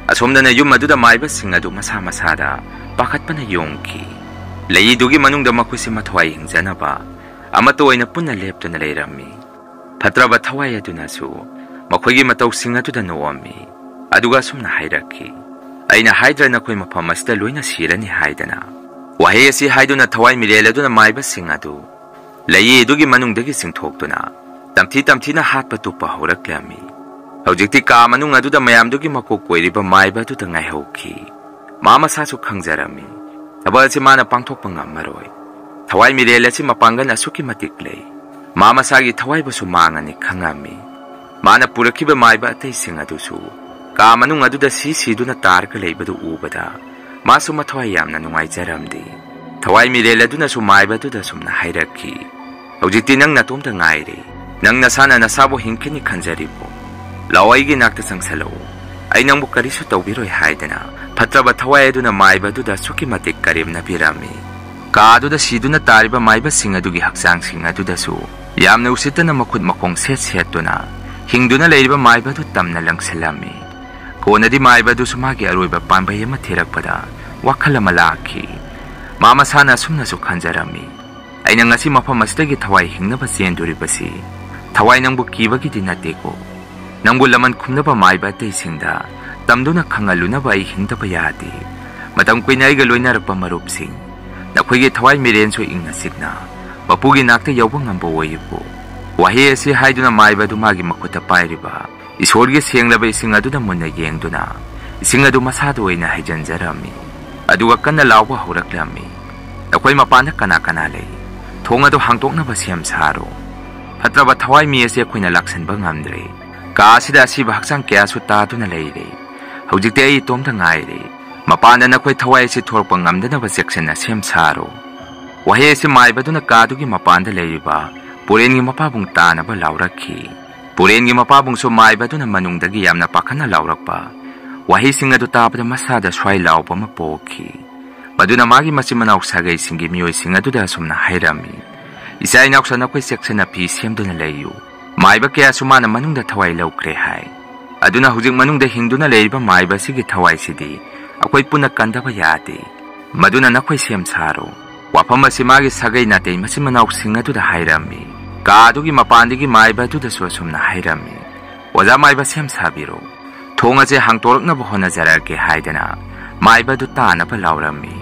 ꯑꯁꯣꯝꯗꯅ ꯌꯨꯝ ꯑꯗꯨꯗ ꯃꯥꯏꯕꯁꯤꯡ ꯑꯗꯨ ꯃꯁꯥ ꯃꯁꯥꯗ ꯄꯥꯈꯠꯄꯅ ꯌꯣꯝꯈꯤ꯫ ꯂꯩꯏꯗꯨꯒꯤ ꯃꯅꯨꯡꯗ ꯃꯈꯣꯏꯁꯤ ꯃꯊ꯭ꯋꯥꯏ ꯍꯤꯡꯖꯅꯕ ꯑꯃꯠꯇ ꯑꯣꯏꯅ ꯄꯨꯟꯅ ꯂꯦꯞꯇꯨꯅ ꯂꯩꯔꯝꯃꯤ꯫ ꯐꯠꯇ꯭ꯔꯕ ꯊꯋꯥꯏ ꯑꯗꯨꯅꯁꯨ ꯃꯈꯣꯏꯒꯤ ꯃꯇꯧꯁꯤꯡ ꯑꯗꯨꯗ ꯅꯣꯛꯑꯝꯃꯤ꯫ ꯑꯗꯨꯒ ꯑꯁꯨꯝꯅ ꯍꯥꯏꯔꯛꯈꯤ, "ꯑꯩꯅ ꯍꯥꯏꯗ꯭ꯔ ꯅꯈꯣꯏ ꯃꯐꯝ ꯑꯁꯤꯗ ꯂꯣꯏꯅ ꯁꯤꯔꯅꯤ ꯍꯥꯏꯗꯅ?" ꯋꯥꯍꯩ ꯑꯁꯤ ꯍꯥꯏꯗꯨꯅ ꯊꯋꯥꯏ ꯃꯤꯔꯦꯜ ꯑꯗꯨꯅ ꯃꯥꯏꯕꯁꯤꯡ ꯑꯗꯨ ꯂꯩꯌꯦ ꯑꯗꯨꯒꯤ ꯃꯅꯨꯡꯗꯒꯤ ꯆꯤꯡꯊꯣꯛꯇꯨꯅ ꯇꯝꯊꯤ ꯇꯝꯊꯤꯅ ꯍꯥꯠꯄ ꯇꯨꯞꯄ ꯍꯧꯔꯛꯂꯝꯃꯤ꯫ ꯍꯧꯖꯤꯛꯇꯤ ꯀꯥ ꯃꯅꯨꯡ ꯑꯗꯨꯗ ꯃꯌꯥꯝꯗꯨꯒꯤ ꯃꯀꯣꯛ ꯑꯣꯏꯔꯤꯕ ꯃꯥꯏꯕ ꯑꯗꯨꯗ ꯉꯥꯏꯍꯧꯈꯤ꯫ ꯃꯥ ꯃꯁꯥꯁꯨ ꯈꯪꯖꯔꯝꯃꯤ, ꯊꯕꯛ ꯑꯁꯤ ꯃꯥꯅ ꯄꯥꯡꯊꯣꯛꯄ ꯉꯝꯃꯔꯣꯏ꯫ ꯊꯋꯥꯏ ꯃꯤꯔꯦꯜ ꯑꯁꯤ ꯃꯄꯥꯡꯒꯜ ꯑꯁꯨꯛꯀꯤ ꯃꯇꯤꯛ ꯂꯩ꯫ ꯃꯥ ꯃꯁꯥꯒꯤ ꯊꯋꯥꯏꯕꯨꯁꯨ ꯃꯥꯡꯉꯅꯤ ꯈꯪꯉꯝꯃꯤ꯫ ꯃꯥꯅ ꯄꯨꯔꯛꯈꯤꯕ ꯃꯥꯏꯕ ꯑꯇꯩꯁꯤꯡ ꯑꯗꯨꯁꯨ ꯀꯥ ꯃꯅꯨꯡ ꯑꯗꯨꯗ ꯁꯤ ꯁꯤꯗꯨꯅ ꯇꯥꯔꯒ ꯂꯩꯕꯗꯨ ꯎꯕꯗ ꯃꯥꯁꯨ ꯃꯊꯋꯥꯏ ꯌꯥꯝꯅ ꯅꯨꯡꯉꯥꯏꯖꯔꯝꯗꯦ꯫ ꯊꯋꯥꯏ ꯃꯤꯔꯦꯜ ꯑꯗꯨꯅꯁꯨ ꯃꯥꯏꯕ ꯑꯗꯨꯗ ꯁꯨꯝꯅ ꯍꯥꯏꯔꯛꯈꯤ, "ꯍꯧꯖꯤꯛꯇꯤ ꯅꯪ ꯅꯇꯣꯝꯇ ꯉꯥꯏꯔꯦ꯫ ꯅꯪ ꯅꯁꯥꯅ ꯅꯁꯥꯕꯨ ꯍꯤꯡꯈꯤꯅꯤ ꯈꯟꯖꯔꯤꯕꯣ? ꯂꯥꯛꯑꯣ, ꯑꯩꯒꯤ ꯅꯥꯛꯇ ꯆꯪꯁꯜꯂꯛꯎ꯫ ꯑꯩ ꯅꯪꯕꯨ ꯀꯔꯤꯁꯨ ꯇꯧꯕꯤꯔꯣꯏ" ꯍꯥꯏꯗꯅ ꯐꯠꯇ꯭ꯔꯕ ꯊꯋꯥꯏ ꯑꯗꯨꯅ ꯃꯥꯏꯕ ꯑꯗꯨꯗ ꯑꯁꯨꯛꯀꯤ ꯃꯇꯤꯛ ꯀꯔꯦꯝꯅꯕꯤꯔꯝꯃꯤ꯫ ꯀꯥ ꯑꯗꯨꯗ ꯁꯤꯗꯨꯅ ꯇꯥꯔꯤꯕ ꯃꯥꯏꯕꯁꯤꯡ ꯑꯗꯨꯒꯤ ꯍꯛꯆꯥꯡꯁꯤꯡ ꯑꯗꯨꯗꯁꯨ ꯌꯥꯝꯅ ꯎꯁꯤꯠꯇꯅ ꯃꯈꯨꯠ ꯃꯈꯣꯡ ꯁꯦꯠ ꯁꯦꯠꯇꯨꯅ ꯍꯤꯡꯗꯨꯅ ꯂꯩꯔꯤꯕ ꯃꯥꯏꯕ ꯑꯗꯨ ꯇꯝꯅ ꯂꯪꯁꯤꯜꯂꯝꯃꯤ꯫ ꯀꯣꯟꯅꯗꯤ ꯃꯥꯏꯕ ꯑꯗꯨꯁꯨ ꯃꯥꯒꯤ ꯑꯔꯣꯏꯕ ꯄꯥꯝꯕꯩ ꯑꯃ ꯊꯤꯔꯛꯄꯗ ꯋꯥꯈꯜ ꯑꯃ ꯂꯥꯛꯈꯤ꯫ ꯃꯥ ꯃꯁꯥꯅ ꯑꯁꯨꯝꯅꯁꯨ ꯈꯟꯖꯔꯝꯃꯤ, "ꯑꯩꯅ ꯉꯁꯤ ꯃꯐꯝ ꯑꯁꯤꯗꯒꯤ ꯊꯋꯥꯏ ꯍꯤꯡꯅꯕ ꯆꯦꯟꯗꯣꯔꯤꯕꯁꯤ ꯊꯋꯥꯏ ꯅꯪꯕꯨ ꯀꯤꯕꯒꯤꯗꯤ ꯅꯠꯇꯦꯀꯣ꯫ ꯅꯪꯕꯨ ꯂꯃꯟ ꯈꯨꯝꯅꯕ ꯃꯥꯏꯕ ꯑꯇꯩꯁꯤꯡꯗ ꯇꯝꯗꯨꯅ ꯈꯪꯍꯜꯂꯨꯅꯕ ꯑꯩ ꯍꯤꯡꯗꯕ ꯌꯥꯗꯦ꯫ ꯃꯇꯝ ꯀꯨꯏꯅ ꯑꯩꯒ ꯂꯣꯏꯅꯔꯛꯄ ꯃꯔꯨꯞꯁꯤꯡ, ꯅꯈꯣꯏꯒꯤ ꯊꯋꯥꯏ ꯃꯤꯔꯦꯟꯁꯨ ꯏꯪꯅ ꯆꯤꯛꯅ ꯃꯄꯨꯒꯤ ꯅꯥꯛꯇ ꯌꯧꯕ ꯉꯝꯕ ꯑꯣꯏꯌꯨꯀꯣ"꯫ ꯋꯥꯍꯩ ꯑꯁꯤ ꯍꯥꯏꯗꯨꯅ ꯃꯥꯏꯕ ꯑꯗꯨ ꯃꯥꯒꯤ ꯃꯈꯨꯠꯇ ꯄꯥꯏꯔꯤꯕ ꯏꯁꯣꯔꯒꯤ ꯁꯦꯡꯂꯕ ꯏꯁꯤꯡ ꯑꯗꯨꯗ ꯃꯨꯟꯅ ꯌꯦꯡꯗꯨꯅ ꯏꯁꯤꯡ ꯑꯗꯨ ꯃꯁꯥꯗ ꯑꯣꯏꯅ ꯍꯩꯖꯤꯟꯖꯔꯝꯃꯤ꯫ ꯑꯗꯨꯒ ꯀꯟꯅ ꯂꯥꯎꯕ ꯍꯧꯔꯛꯂꯝꯃꯤ, "ꯅꯈꯣꯏ ꯃꯄꯥꯟꯗ ꯀꯅꯥ ꯀꯅꯥ ꯂꯩ? ꯊꯣꯡ ꯑꯗꯨ ꯍꯥꯡꯗꯣꯛꯅꯕ ꯁꯦꯝ ꯁꯥꯔꯣ꯫ ꯐꯠꯇ꯭ꯔꯕ ꯊꯋꯥꯏ ꯃꯤ ꯑꯁꯤ ꯑꯩꯈꯣꯏꯅ ꯂꯥꯛꯁꯤꯟꯕ ꯉꯝꯗ꯭ꯔꯦ꯫ ꯀꯥ ꯑꯁꯤꯗ ꯑꯁꯤꯕ ꯍꯛꯆꯥꯡ ꯀꯌꯥꯁꯨ ꯇꯥꯗꯨꯅ ꯂꯩꯔꯦ꯫ ꯍꯧꯖꯤꯛꯇꯤ ꯑꯩ ꯏꯇꯣꯝꯇ ꯉꯥꯏꯔꯦ꯫ ꯃꯄꯥꯟꯗ ꯅꯈꯣꯏ ꯊꯋꯥꯏ ꯑꯁꯤ ꯊꯣꯔꯛꯄ ꯉꯝꯗꯅꯕ ꯆꯦꯛꯁꯤꯟꯅ ꯁꯦꯝ ꯁꯥꯔꯣ"꯫ ꯋꯥꯍꯩ ꯑꯁꯤ ꯃꯥꯏꯕꯗꯨꯅ ꯀꯥꯗꯨꯒꯤ ꯃꯄꯥꯟꯗ ꯂꯩꯔꯤꯕ ꯄꯨꯔꯦꯟꯒꯤ ꯃꯄꯥꯕꯨꯡ ꯇꯥꯅꯕ ꯂꯥꯎꯔꯛꯈꯤ꯫ ꯄꯨꯔꯦꯟꯒꯤ ꯃꯄꯥꯕꯨꯡꯁꯨ ꯃꯥꯏꯕꯗꯨꯅ ꯃꯅꯨꯡꯗꯒꯤ ꯌꯥꯝꯅ ꯄꯥꯈꯠꯅ ꯂꯥꯎꯔꯛꯄ ꯋꯥꯍꯩꯁꯤꯡ ꯑꯗꯨ ꯇꯥꯕꯗ ꯃꯁꯥꯗ ꯁ꯭ꯋꯥꯏ ꯂꯥꯎꯕ ꯑꯃ ꯄꯣꯛꯈꯤ꯫ ꯃꯗꯨꯅ ꯃꯥꯒꯤ ꯃꯆꯤꯟ ꯃꯅꯥꯎ ꯁꯥꯒꯩꯁꯤꯡꯒꯤ ꯃꯤꯑꯣꯏꯁꯤꯡ ꯑꯗꯨꯗ ꯑꯁꯨꯝꯅ ꯍꯥꯏꯔꯝꯃꯤ, "ꯏꯆꯥ ꯏꯅꯥꯎꯁꯥ, ꯅꯈꯣꯏ ꯆꯦꯛꯁꯤꯟꯅ ꯐꯤ ꯁꯦꯝꯗꯨꯅ ꯂꯩꯌꯨ꯫ ꯃꯥꯏꯕ ꯀꯌꯥꯁꯨ ꯃꯥꯅ ꯃꯅꯨꯡꯗ ꯊꯋꯥꯏ ꯂꯧꯈ꯭ꯔꯦ ꯍꯥꯏ꯫ ꯑꯗꯨꯅ ꯍꯧꯖꯤꯛ ꯃꯅꯨꯡꯗ ꯍꯤꯡꯗꯨꯅ ꯂꯩꯔꯤꯕ ꯃꯥꯏꯕ ꯑꯁꯤꯒꯤ ꯊꯋꯥꯏꯁꯤꯗꯤ ꯑꯩꯈꯣꯏ ꯄꯨꯟꯅ ꯀꯟꯗꯕ ꯌꯥꯗꯦ꯫ ꯃꯗꯨꯅ ꯅꯈꯣꯏ ꯁꯦꯝ ꯁꯥꯔꯣ꯫ ꯋꯥꯐꯝ ꯑꯁꯤ ꯃꯥꯒꯤ ꯁꯥꯒꯩ ꯅꯥꯇꯩ ꯃꯆꯤꯟ ꯃꯅꯥꯎꯁꯤꯡ ꯑꯗꯨꯗ ꯍꯥꯏꯔꯝꯃꯤ꯫ ꯀꯥ ꯑꯗꯨꯒꯤ ꯃꯄꯥꯟꯗꯒꯤ ꯃꯥꯏꯕ ꯑꯗꯨꯗꯁꯨ ꯑꯁꯨꯝꯅ ꯍꯥꯏꯔꯝꯃꯤ, "ꯑꯣꯖꯥ ꯃꯥꯏꯕ, ꯁꯦꯝ ꯁꯥꯕꯤꯔꯣ꯫ "ꯊꯣꯡ ꯑꯁꯦ ꯍꯥꯡꯇꯣꯔꯛꯅꯕ ꯍꯣꯠꯅꯖꯔꯛꯀꯦ" ꯍꯥꯏꯗꯅ ꯃꯥꯏꯕ ꯑꯗꯨ ꯇꯥꯅꯕ ꯂꯥꯎꯔꯝꯃꯤ꯫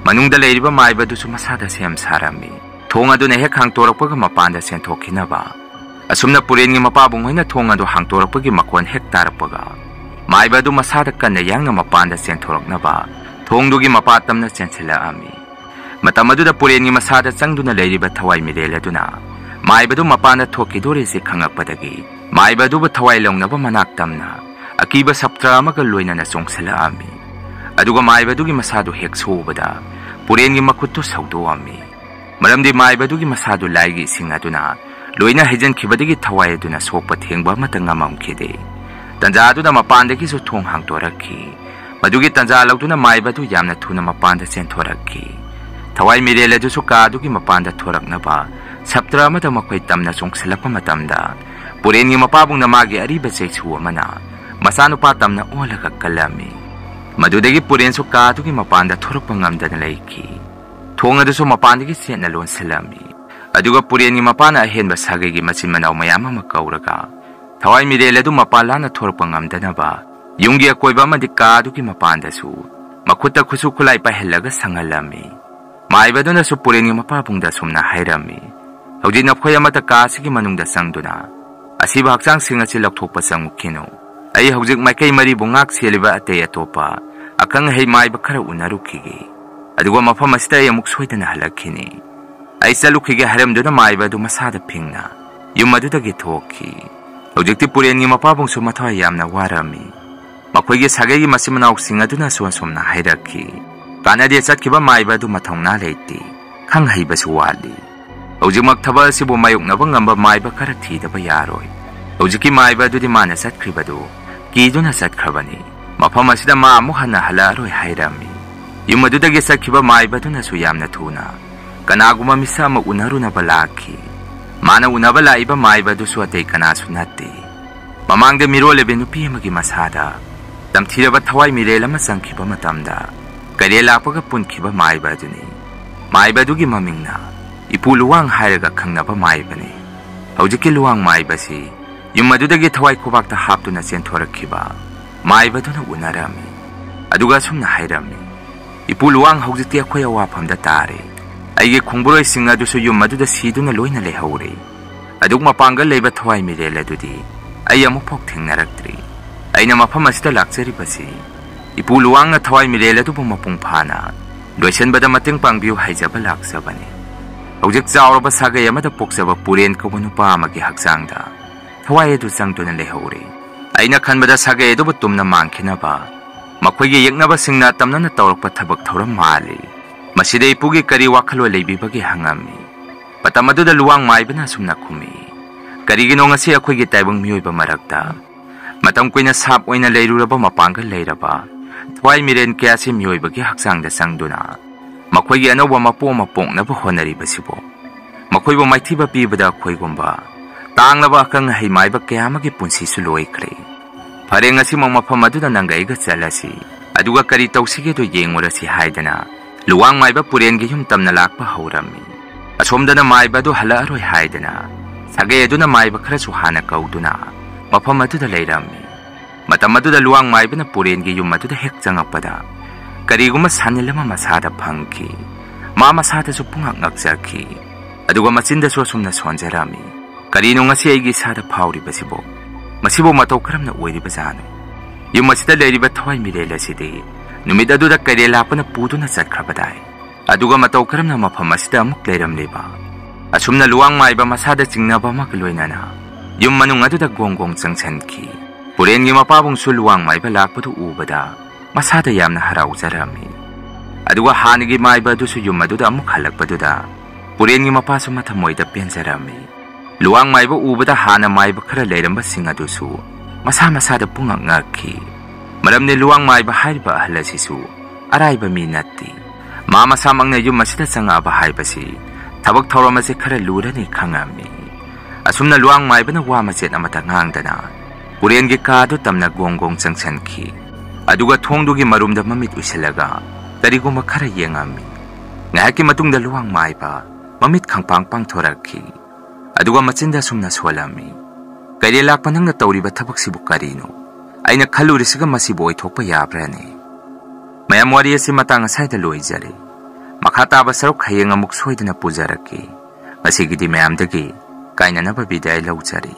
ꯃꯅꯨꯡꯗ ꯂꯩꯔꯤꯕ ꯃꯥꯏꯕ ꯑꯗꯨꯁꯨ ꯃꯁꯥꯗ ꯁꯦꯝ ꯁꯥꯔꯝꯃꯤ꯫ ꯊꯣꯡ ꯑꯗꯨꯅ ꯍꯦꯛ ꯍꯥꯡꯇꯣꯔꯛꯄꯒ ꯃꯄꯥꯟꯗ ꯆꯦꯟꯊꯣꯛꯈꯤꯅꯕ꯫ ꯑꯁꯨꯝꯅ ꯄꯨꯔꯦꯟꯒꯤ ꯃꯄꯥꯕꯨꯡ ꯍꯣꯏꯅ ꯊꯣꯡ ꯑꯗꯨ ꯍꯥꯡꯇꯣꯔꯛꯄꯒꯤ ꯃꯈꯣꯟ ꯍꯦꯛ ꯇꯥꯔꯛꯄꯒ, ꯃꯥꯏꯕ ꯑꯗꯨ ꯃꯁꯥꯗ ꯀꯟꯅ ꯌꯥꯡꯅ ꯃꯄꯥꯟꯗ ꯆꯦꯟꯊꯣꯔꯛꯅꯕ ꯊꯣꯡꯗꯨꯒꯤ ꯃꯄꯥ ꯇꯝꯅ ꯆꯦꯟꯁꯤꯜꯂꯛꯑꯝꯃꯤ꯫ ꯃꯇꯝ ꯑꯗꯨꯗ ꯄꯨꯔꯦꯟꯒꯤ ꯃꯁꯥꯗ ꯆꯪꯗꯨꯅ ꯂꯩꯔꯤꯕ ꯊꯋꯥꯏ ꯃꯤꯔꯦꯜ ꯑꯗꯨꯅ ꯃꯥꯏꯕꯗꯨ ꯃꯄꯥꯟꯗ ꯊꯣꯛꯈꯤꯗꯣꯔꯦꯁꯤ ꯈꯪꯂꯛꯄꯗꯒꯤ, ꯃꯥꯏꯕ ꯑꯗꯨꯕꯨ ꯊꯋꯥꯏ ꯂꯧꯅꯕ ꯃꯅꯥꯛ ꯇꯝꯅ ꯑꯀꯤꯕ ꯁꯞꯇ꯭ꯔ ꯑꯃꯒ ꯂꯣꯏꯅꯅ ꯆꯣꯡꯁꯤꯜꯂꯛꯑꯝꯃꯤ꯫ ꯑꯗꯨꯒ ꯃꯥꯏꯕ ꯑꯗꯨꯒꯤ ꯃꯁꯥꯗꯨ ꯍꯦꯛ ꯁꯣꯛꯎꯕꯗ ꯄꯨꯔꯦꯟꯒꯤ ꯃꯈꯨꯠꯇꯨ ꯁꯧꯗꯣꯛꯑꯝꯃꯤ꯫ ꯃꯔꯝꯗꯤ ꯃꯥꯏꯕ ꯑꯗꯨꯒꯤ ꯃꯁꯥꯗꯨ ꯂꯥꯏꯒꯤ ꯏꯁꯤꯡ ꯑꯗꯨꯅ ꯂꯣꯏꯅ ꯍꯩꯖꯤꯟꯈꯤꯕꯗꯒꯤ ꯊꯋꯥꯏ ꯑꯗꯨꯅ ꯁꯣꯛꯄ ꯊꯦꯡꯕ ꯑꯃꯠꯇ ꯉꯝꯃꯝꯈꯤꯗꯦ꯫ ꯇꯟꯖꯥ ꯑꯗꯨꯗ ꯃꯄꯥꯟꯗꯒꯤꯁꯨ ꯊꯣꯡ ꯍꯥꯡꯗꯣꯔꯛꯈꯤ꯫ ꯃꯗꯨꯒꯤ ꯇꯟꯖꯥ ꯂꯧꯗꯨꯅ ꯃꯥꯏꯕ ꯑꯗꯨ ꯌꯥꯝꯅ ꯊꯨꯅ ꯃꯄꯥꯟꯗ ꯆꯦꯟꯊꯣꯔꯛꯈꯤ꯫ ꯊꯋꯥꯏ ꯃꯤꯔꯦꯜ ꯑꯗꯨꯁꯨ ꯀꯥ ꯑꯗꯨꯒꯤ ꯃꯄꯥꯟꯗ ꯊꯣꯔꯛꯅꯕ ꯁꯞꯇ꯭ꯔ ꯑꯃꯗ ꯃꯈꯣꯏ ꯇꯝꯅ ꯆꯣꯡꯁꯤꯜꯂꯛꯄ ꯃꯇꯝꯗ, ꯄꯨꯔꯦꯟꯒꯤ ꯃꯄꯥꯕꯨꯡꯅ ꯃꯥꯒꯤ ꯑꯔꯤꯕ ꯆꯩꯁꯨ ꯑꯃꯅ ꯃꯆꯥꯅꯨꯄꯥ ꯇꯝꯅ ꯑꯣꯜꯂꯒ ꯀꯜꯂꯝꯃꯤ꯫ ꯃꯗꯨꯗꯒꯤ ꯄꯨꯔꯦꯟꯁꯨ ꯀꯥ ꯑꯗꯨꯒꯤ ꯃꯄꯥꯟꯗ ꯊꯣꯔꯛꯄ ꯉꯝꯗꯅ ꯂꯩꯈꯤ꯫ ꯊꯣꯡ ꯑꯗꯨꯁꯨ ꯃꯄꯥꯟꯗꯒꯤ ꯆꯦꯠꯅ ꯂꯣꯟꯁꯤꯜꯂꯝꯃꯤ꯫ ꯑꯗꯨꯒ ꯄꯨꯔꯦꯟꯒꯤ ꯃꯄꯥꯅ ꯑꯍꯦꯟꯕ ꯁꯥꯒꯩꯒꯤ ꯃꯆꯤꯟ ꯃꯅꯥꯎ ꯃꯌꯥꯝ ꯑꯃ ꯀꯧꯔꯒ, ꯊꯋꯥꯏ ꯃꯤꯔꯦꯜ ꯑꯗꯨ ꯃꯄꯥꯟ ꯂꯥꯟꯅ ꯊꯣꯔꯛꯄ ꯉꯝꯗꯅꯕ ꯌꯨꯝꯒꯤ ꯑꯀꯣꯏꯕ ꯑꯃꯗꯤ ꯀꯥ ꯑꯗꯨꯒꯤ ꯃꯄꯥꯟꯗꯁꯨ ꯃꯈꯨꯠꯇ ꯈꯨꯠꯁꯨ ꯈꯨꯠꯂꯥꯏ ꯄꯥꯏꯍꯜꯂꯒ ꯁꯪꯍꯜꯂꯝꯃꯤ꯫ ꯃꯥꯏꯕꯗꯨꯅꯁꯨ ꯄꯨꯔꯦꯟꯒꯤ ꯃꯄꯥꯕꯨꯡꯗ ꯑꯁꯨꯝꯅ ꯍꯥꯏꯔꯝꯃꯤ, "ꯍꯧꯖꯤꯛ ꯅꯈꯣꯏ ꯑꯃꯠꯇ ꯀꯥ ꯑꯁꯤꯒꯤ ꯃꯅꯨꯡꯗ ꯆꯪꯗꯨꯅ ꯑꯁꯤꯕ ꯍꯛꯆꯥꯡꯁꯤꯡ ꯑꯁꯤ ꯂꯧꯊꯣꯛꯄ ꯆꯪꯉꯨꯈꯤꯅꯨ꯫ ꯑꯩ ꯍꯧꯖꯤꯛ ꯃꯥꯏꯀꯩ ꯃꯔꯤꯕꯨ ꯉꯥꯛ ꯁꯦꯜꯂꯤꯕ ꯑꯇꯩ ꯑꯇꯣꯞꯄ ꯑꯈꯪ ꯑꯍꯩ ꯃꯥꯏꯕ ꯈꯔ ꯎꯅꯔꯨꯈꯤꯒꯦ꯫ ꯑꯗꯨꯒ ꯃꯐꯝ ꯑꯁꯤꯗ ꯑꯩ ꯑꯃꯨꯛ ꯁꯣꯏꯗꯅ ꯍꯜꯂꯛꯈꯤꯅꯤ꯫ ꯑꯩ ꯆꯠꯂꯨꯈꯤꯒꯦ" ꯍꯥꯏꯔꯝꯗꯨꯅ ꯃꯥꯏꯕ ꯑꯗꯨ ꯃꯁꯥꯗ ꯐꯤꯡꯅ ꯌꯨꯝ ꯑꯗꯨꯗꯒꯤ ꯊꯣꯛꯈꯤ꯫ ꯍꯧꯖꯤꯛꯇꯤ ꯄꯨꯔꯦꯟꯒꯤ ꯃꯄꯥꯕꯨꯡꯁꯨ ꯃꯊ꯭ꯋꯥꯏ ꯌꯥꯝꯅ ꯋꯥꯔꯝꯃꯤ꯫ ꯃꯈꯣꯏꯒꯤ ꯁꯥꯒꯩꯒꯤ ꯃꯆꯤꯟ ꯃꯅꯥꯎꯁꯤꯡ ꯑꯗꯨꯅꯁꯨ ꯑꯁꯨꯝꯅ ꯍꯥꯏꯔꯛꯈꯤ, "ꯀꯥꯟꯅꯗꯦ ꯆꯠꯈꯤꯕ ꯃꯥꯏꯕ ꯑꯗꯨ ꯃꯊꯧꯅꯥ ꯂꯩꯇꯦ, ꯈꯪ ꯍꯩꯕꯁꯨ ꯋꯥꯠꯂꯤ꯫ ꯍꯧꯖꯤꯛꯃꯛ ꯊꯕꯛ ꯑꯁꯤꯕꯨ ꯃꯥꯌꯣꯛꯅꯕ ꯉꯝꯕ ꯃꯥꯏꯕ ꯈꯔ ꯊꯤꯗꯕ ꯌꯥꯔꯣꯏ꯫ ꯍꯧꯖꯤꯛꯀꯤ ꯃꯥꯏꯕ ꯑꯗꯨꯗꯤ ꯃꯥꯅ ꯆꯠꯈ꯭ꯔꯤꯕꯗꯨ ꯀꯤꯗꯨꯅ ꯆꯠꯈ꯭ꯔꯕꯅꯤ꯫ ꯃꯐꯝ ꯑꯁꯤꯗ ꯃꯥ ꯑꯃꯨꯛ ꯍꯟꯅ ꯍꯜꯂꯛꯑꯔꯣꯏ" ꯍꯥꯏꯔꯝꯃꯤ꯫ ꯌꯨꯝ ꯑꯗꯨꯗꯒꯤ ꯆꯠꯈꯤꯕ ꯃꯥꯏꯕ ꯑꯗꯨꯅꯁꯨ ꯌꯥꯝꯅ ꯊꯨꯅ ꯀꯅꯥꯒꯨꯝꯕ ꯃꯤꯁꯛ ꯑꯃ ꯎꯅꯔꯨꯅꯕ ꯂꯥꯛꯈꯤ꯫ ꯃꯥꯅ ꯎꯅꯕ ꯂꯥꯛꯏꯕ ꯃꯥꯏꯕ ꯑꯗꯨꯁꯨ ꯑꯇꯩ ꯀꯅꯥꯁꯨ ꯅꯠꯇꯦ꯫ ꯃꯃꯥꯡꯗ ꯃꯤꯔꯣꯜꯂꯤꯕꯤ ꯅꯨꯄꯤ ꯑꯃꯒꯤ ꯃꯁꯥꯗ ꯇꯝꯊꯤꯔꯕ ꯊꯋꯥꯏ ꯃꯤꯔꯦꯜ ꯑꯃ ꯆꯪꯈꯤꯕ ꯃꯇꯝꯗ, ꯀꯩꯔꯦꯜ ꯂꯥꯛꯄꯒ ꯄꯨꯟꯈꯤꯕ ꯃꯥꯏꯕ ꯑꯗꯨꯅꯤ꯫ ꯃꯥꯏꯕ ꯑꯗꯨꯒꯤ ꯃꯃꯤꯡꯅ ꯏꯄꯨ ꯂꯨꯋꯥꯡ ꯍꯥꯏꯔꯒ ꯈꯪꯅꯕ ꯃꯥꯏꯕꯅꯤ꯫ ꯍꯧꯖꯤꯛꯀꯤ ꯂꯨꯋꯥꯡ ꯃꯥꯏꯕꯁꯤ ꯌꯨꯝ ꯑꯗꯨꯗꯒꯤ ꯊꯋꯥꯏ ꯈꯨꯕꯥꯛꯇ ꯍꯥꯞꯇꯨꯅ ꯆꯦꯟꯊꯣꯔꯛꯈꯤꯕ ꯃꯥꯏꯕꯗꯨꯅ ꯎꯅꯔꯝꯃꯤ꯫ ꯑꯗꯨꯒ ꯑꯁꯨꯝꯅ ꯍꯥꯏꯔꯝꯃꯤ, "ꯏꯄꯨ ꯂꯨꯋꯥꯡ, ꯍꯧꯖꯤꯛꯇꯤ ꯑꯩꯈꯣꯏ ꯑꯋꯥꯐꯝꯗ ꯇꯥꯔꯦ꯫ ꯑꯩꯒꯤ ꯈꯣꯡꯕꯨꯔꯣꯏꯁꯤꯡ ꯑꯗꯨꯁꯨ ꯌꯨꯝ ꯑꯗꯨꯗ ꯁꯤꯗꯨꯅ ꯂꯣꯏꯅ ꯂꯩꯍꯧꯔꯦ꯫ ꯑꯗꯨꯛ ꯃꯄꯥꯡꯒꯜ ꯂꯩꯕ ꯊꯋꯥꯏ ꯃꯤꯔꯦꯜ ꯑꯗꯨꯗꯤ ꯑꯩ ꯑꯃꯨꯛꯐꯥꯎ ꯊꯦꯡꯅꯔꯛꯇ꯭ꯔꯤ꯫ ꯑꯩꯅ ꯃꯐꯝ ꯑꯁꯤꯗ ꯂꯥꯛꯆꯔꯤꯕꯁꯤ ꯏꯄꯨ ꯂꯨꯋꯥꯡꯅ ꯊꯋꯥꯏ ꯃꯤꯔꯦꯜ ꯑꯗꯨꯕꯨ ꯃꯄꯨꯡ ꯐꯥꯅ ꯂꯣꯏꯁꯤꯟꯕꯗ ꯃꯇꯦꯡ ꯄꯥꯡꯕꯤꯌꯨ ꯍꯥꯏꯖꯕ ꯂꯥꯛꯆꯕꯅꯤ꯫ ꯍꯧꯖꯤꯛ ꯆꯥꯎꯔꯕ ꯁꯥꯒꯩ ꯑꯃꯗ ꯄꯣꯛꯆꯕ ꯄꯨꯔꯦꯟ ꯀꯧꯕ ꯅꯨꯄꯥ ꯑꯃꯒꯤ ꯍꯛꯆꯥꯡꯗ ꯊꯋꯥꯏ ꯑꯗꯨ ꯆꯪꯗꯨꯅ ꯂꯩꯍꯧꯔꯦ꯫ ꯑꯩꯅ ꯈꯟꯕꯗ ꯁꯥꯒꯩ ꯑꯗꯨꯕꯨ ꯇꯨꯝꯅ ꯃꯥꯡꯈꯤꯅꯕ ꯃꯈꯣꯏꯒꯤ ꯌꯦꯛꯅꯕꯁꯤꯡꯅ ꯇꯝꯅꯅ ꯇꯧꯔꯛꯄ ꯊꯕꯛ ꯊꯧꯔꯝ ꯃꯥꯜꯂꯤ꯫ ꯃꯁꯤꯗ ꯏꯄꯨꯒꯤ ꯀꯔꯤ ꯋꯥꯈꯜꯂꯣꯟ ꯂꯩꯕꯤꯕꯒꯦ?" ꯍꯪꯉꯝꯃꯤ꯫ ꯃꯇꯝ ꯑꯗꯨꯗ ꯂꯨꯋꯥꯡ ꯃꯥꯏꯕꯅ ꯑꯁꯨꯝꯅ ꯈꯨꯝꯃꯤ, "ꯀꯔꯤꯒꯤꯅꯣ ꯉꯁꯤ ꯑꯩꯈꯣꯏꯒꯤ ꯇꯥꯏꯕꯪ ꯃꯤꯑꯣꯏꯕ ꯃꯔꯛꯇ ꯃꯇꯝ ꯀꯨꯏꯅ ꯁꯥꯞ ꯑꯣꯏꯅ ꯂꯩꯔꯨꯔꯕ ꯃꯄꯥꯡꯒꯜ ꯂꯩꯔꯕ ꯊꯋꯥꯏ ꯃꯤꯔꯦꯟ ꯀꯌꯥꯁꯤ ꯃꯤꯑꯣꯏꯕꯒꯤ ꯍꯛꯆꯥꯡꯗ ꯆꯪꯗꯨꯅ ꯃꯈꯣꯏꯒꯤ ꯑꯅꯧꯕ ꯃꯄꯣ ꯑꯃ ꯄꯣꯛꯅꯕ ꯍꯣꯠꯅꯔꯤꯕꯁꯤꯕꯨ? ꯃꯈꯣꯏꯕꯨ ꯃꯥꯏꯊꯤꯕ ꯄꯤꯕꯗ ꯑꯩꯈꯣꯏꯒꯨꯝꯕ ꯇꯥꯡꯂꯕ ꯑꯈꯪ ꯑꯍꯩ ꯃꯥꯏꯕ ꯀꯌꯥ ꯑꯃꯒꯤ ꯄꯨꯟꯁꯤꯁꯨ ꯂꯣꯏꯈ꯭ꯔꯦ꯫ ꯐꯔꯦ, ꯉꯁꯤꯃꯛ ꯃꯐꯝ ꯑꯗꯨꯗ ꯅꯪꯒ ꯑꯩꯒ ꯆꯠꯂꯁꯤ, ꯑꯗꯨꯒ ꯀꯔꯤ ꯇꯧꯁꯤꯒꯦꯗꯣ ꯌꯦꯡꯉꯨꯔꯁꯤ" ꯍꯥꯏꯗꯅ ꯂꯨꯋꯥꯡ ꯃꯥꯏꯕ ꯄꯨꯔꯦꯟꯒꯤ ꯌꯨꯝ ꯇꯝꯅ ꯂꯥꯛꯄ ꯍꯧꯔꯝꯃꯤ꯫ ꯑꯁꯣꯝꯗꯅ ꯃꯥꯏꯕ ꯑꯗꯨ ꯍꯜꯂꯛꯑꯔꯣꯏ ꯍꯥꯏꯗꯅ ꯁꯥꯒꯩ ꯑꯗꯨꯅ ꯃꯥꯏꯕ ꯈꯔꯁꯨ ꯍꯥꯟꯅ ꯀꯧꯗꯨꯅ ꯃꯐꯝ ꯑꯗꯨꯗ ꯂꯩꯔꯝꯃꯤ꯫ ꯃꯇꯝ ꯑꯗꯨꯗ ꯂꯨꯋꯥꯡ ꯃꯥꯏꯕꯅ ꯄꯨꯔꯦꯟꯒꯤ ꯌꯨꯝ ꯑꯗꯨꯗ ꯍꯦꯛ ꯆꯪꯉꯛꯄꯗ ꯀꯔꯤꯒꯨꯝꯕ ꯁꯥꯅꯤꯜ ꯑꯃ ꯃꯁꯥꯗ ꯐꯪꯈꯤ꯫ ꯃꯥ ꯃꯁꯥꯗꯁꯨ ꯄꯨꯡꯉꯛ ꯉꯛꯆꯈꯤ꯫ ꯑꯗꯨꯒ ꯃꯆꯤꯟꯗꯁꯨ ꯑꯁꯨꯝꯅ ꯁꯣꯟꯖꯔꯝꯃꯤ, "ꯀꯔꯤꯅꯣ ꯉꯁꯤ ꯑꯩꯒꯤ ꯏꯁꯥꯗ ꯐꯥꯎꯔꯤꯕꯁꯤꯕꯣ? ꯃꯁꯤꯕꯨ ꯃꯇꯧ ꯀꯔꯝꯅ ꯑꯣꯏꯔꯤꯕꯖꯥꯠꯅꯣ? ꯌꯨꯝ ꯑꯁꯤꯗ ꯂꯩꯔꯤꯕ ꯊꯋꯥꯏ ꯃꯤꯔꯦꯜ ꯑꯁꯤꯗꯤ ꯅꯨꯃꯤꯠ ꯑꯗꯨꯗ ꯀꯩꯔꯦꯜ ꯂꯥꯛꯄꯅ ꯄꯨꯗꯨꯅ ꯆꯠꯈ꯭ꯔꯕꯗꯥꯏ꯫ ꯑꯗꯨꯒ ꯃꯇꯧ ꯀꯔꯝꯅ ꯃꯐꯝ ꯑꯁꯤꯗ ꯑꯃꯨꯛ ꯂꯩꯔꯝꯂꯤꯕ?" ꯑꯁꯨꯝꯅ ꯂꯨꯋꯥꯡ ꯃꯥꯏꯕ ꯃꯁꯥꯗ ꯆꯤꯡꯅꯕ ꯑꯃꯒ ꯂꯣꯏꯅꯅ ꯌꯨꯝ ꯃꯅꯨꯡ ꯑꯗꯨꯗ ꯒꯣꯡ ꯒꯣꯡ ꯆꯪꯁꯤꯟꯈꯤ꯫ ꯄꯨꯔꯦꯟꯒꯤ ꯃꯄꯥꯕꯨꯡꯁꯨ ꯂꯨꯋꯥꯡ ꯃꯥꯏꯕ ꯂꯥꯛꯄꯗꯨ ꯎꯕꯗ ꯃꯁꯥꯗ ꯌꯥꯝꯅ ꯍꯔꯥꯎꯖꯔꯝꯃꯤ꯫ ꯑꯗꯨꯒ ꯍꯥꯟꯅꯒꯤ ꯃꯥꯏꯕ ꯑꯗꯨꯁꯨ ꯌꯨꯝ ꯑꯗꯨꯗ ꯑꯃꯨꯛ ꯍꯜꯂꯛꯄꯗꯨꯗ ꯄꯨꯔꯦꯟꯒꯤ ꯃꯄꯥꯁꯨ ꯃꯊꯃꯣꯏꯗ ꯄꯦꯟꯖꯔꯝꯃꯤ꯫ ꯂꯨꯋꯥꯡ ꯃꯥꯏꯕ ꯎꯕꯗ ꯍꯥꯟꯅ ꯃꯥꯏꯕ ꯈꯔ ꯂꯩꯔꯝꯕꯁꯤꯡ ꯑꯗꯨꯁꯨ ꯃꯁꯥ ꯃꯁꯥꯗ ꯄꯨꯡꯉꯛ ꯉꯛꯈꯤ꯫ ꯃꯔꯝꯗꯤ ꯂꯨꯋꯥꯡ ꯃꯥꯏꯕ ꯍꯥꯏꯔꯤꯕ ꯑꯍꯜ ꯑꯁꯤꯁꯨ ꯑꯔꯥꯏꯕ ꯃꯤ ꯅꯠꯇꯦ꯫ ꯃꯥ ꯃꯁꯥꯃꯛꯅ ꯌꯨꯝ ꯑꯁꯤꯗ ꯆꯪꯉꯛꯑꯕ ꯍꯥꯏꯕꯁꯤ ꯊꯕꯛ ꯊꯧꯔꯝ ꯑꯁꯤ ꯈꯔ ꯂꯨꯔꯅꯤ ꯈꯪꯉꯝꯃꯤ꯫ ꯑꯁꯨꯝꯅ ꯂꯨꯋꯥꯡ ꯃꯥꯏꯕꯅ ꯋꯥ ꯃꯆꯦꯠ ꯑꯃꯠꯇ ꯉꯥꯡꯗꯅ ꯄꯨꯔꯦꯟꯒꯤ ꯀꯥ ꯑꯗꯨ ꯇꯝꯅ ꯒꯣꯡ ꯒꯣꯡ ꯆꯪꯁꯤꯟꯈꯤ꯫ ꯑꯗꯨꯒ ꯊꯣꯡꯗꯨꯒꯤ ꯃꯔꯨꯝꯗ ꯃꯃꯤꯠ ꯎꯏꯁꯤꯜꯂꯒ ꯀꯔꯤꯒꯨꯝꯕ ꯈꯔ ꯌꯦꯡꯉꯝꯃꯤ꯫ ꯉꯥꯏꯍꯥꯛꯀꯤ ꯃꯇꯨꯡꯗ ꯂꯨꯋꯥꯡ ꯃꯥꯏꯕ ꯃꯃꯤꯠ ꯈꯪꯄꯥꯡ ꯄꯥꯡꯊꯣꯔꯛꯈꯤ꯫ ꯑꯗꯨꯒ ꯃꯆꯤꯟꯗ ꯑꯁꯨꯝꯅ ꯁꯣꯜꯂꯝꯃꯤ, "ꯀꯩꯔꯦꯜ ꯂꯥꯛꯄ, ꯅꯪꯅ ꯇꯧꯔꯤꯕ ꯊꯕꯛꯁꯤꯕꯨ ꯀꯔꯤꯅꯣ? ꯑꯩꯅ ꯈꯜꯂꯨꯔꯤꯁꯤꯒ ꯃꯁꯤꯕꯨ ꯑꯣꯏꯊꯣꯛꯄ ꯌꯥꯕ꯭ꯔꯥꯅꯦ? ꯃꯌꯥꯝ, ꯋꯥꯔꯤ ꯑꯁꯤ ꯃꯇꯥꯡ ꯑꯁ꯭ꯋꯥꯏꯗ ꯂꯣꯏꯖꯔꯦ꯫ ꯃꯈꯥ ꯇꯥꯕ ꯁꯔꯨꯛ ꯍꯌꯦꯡ ꯑꯃꯨꯛ ꯁꯣꯏꯗꯅ ꯄꯨꯖꯔꯛꯀꯦ꯫ ꯉꯁꯤꯒꯤꯗꯤ ꯃꯌꯥꯝꯗꯒꯤ ꯀꯥꯏꯅꯅꯕ ꯕꯤꯗꯥꯏ ꯂꯧꯖꯔꯦ꯫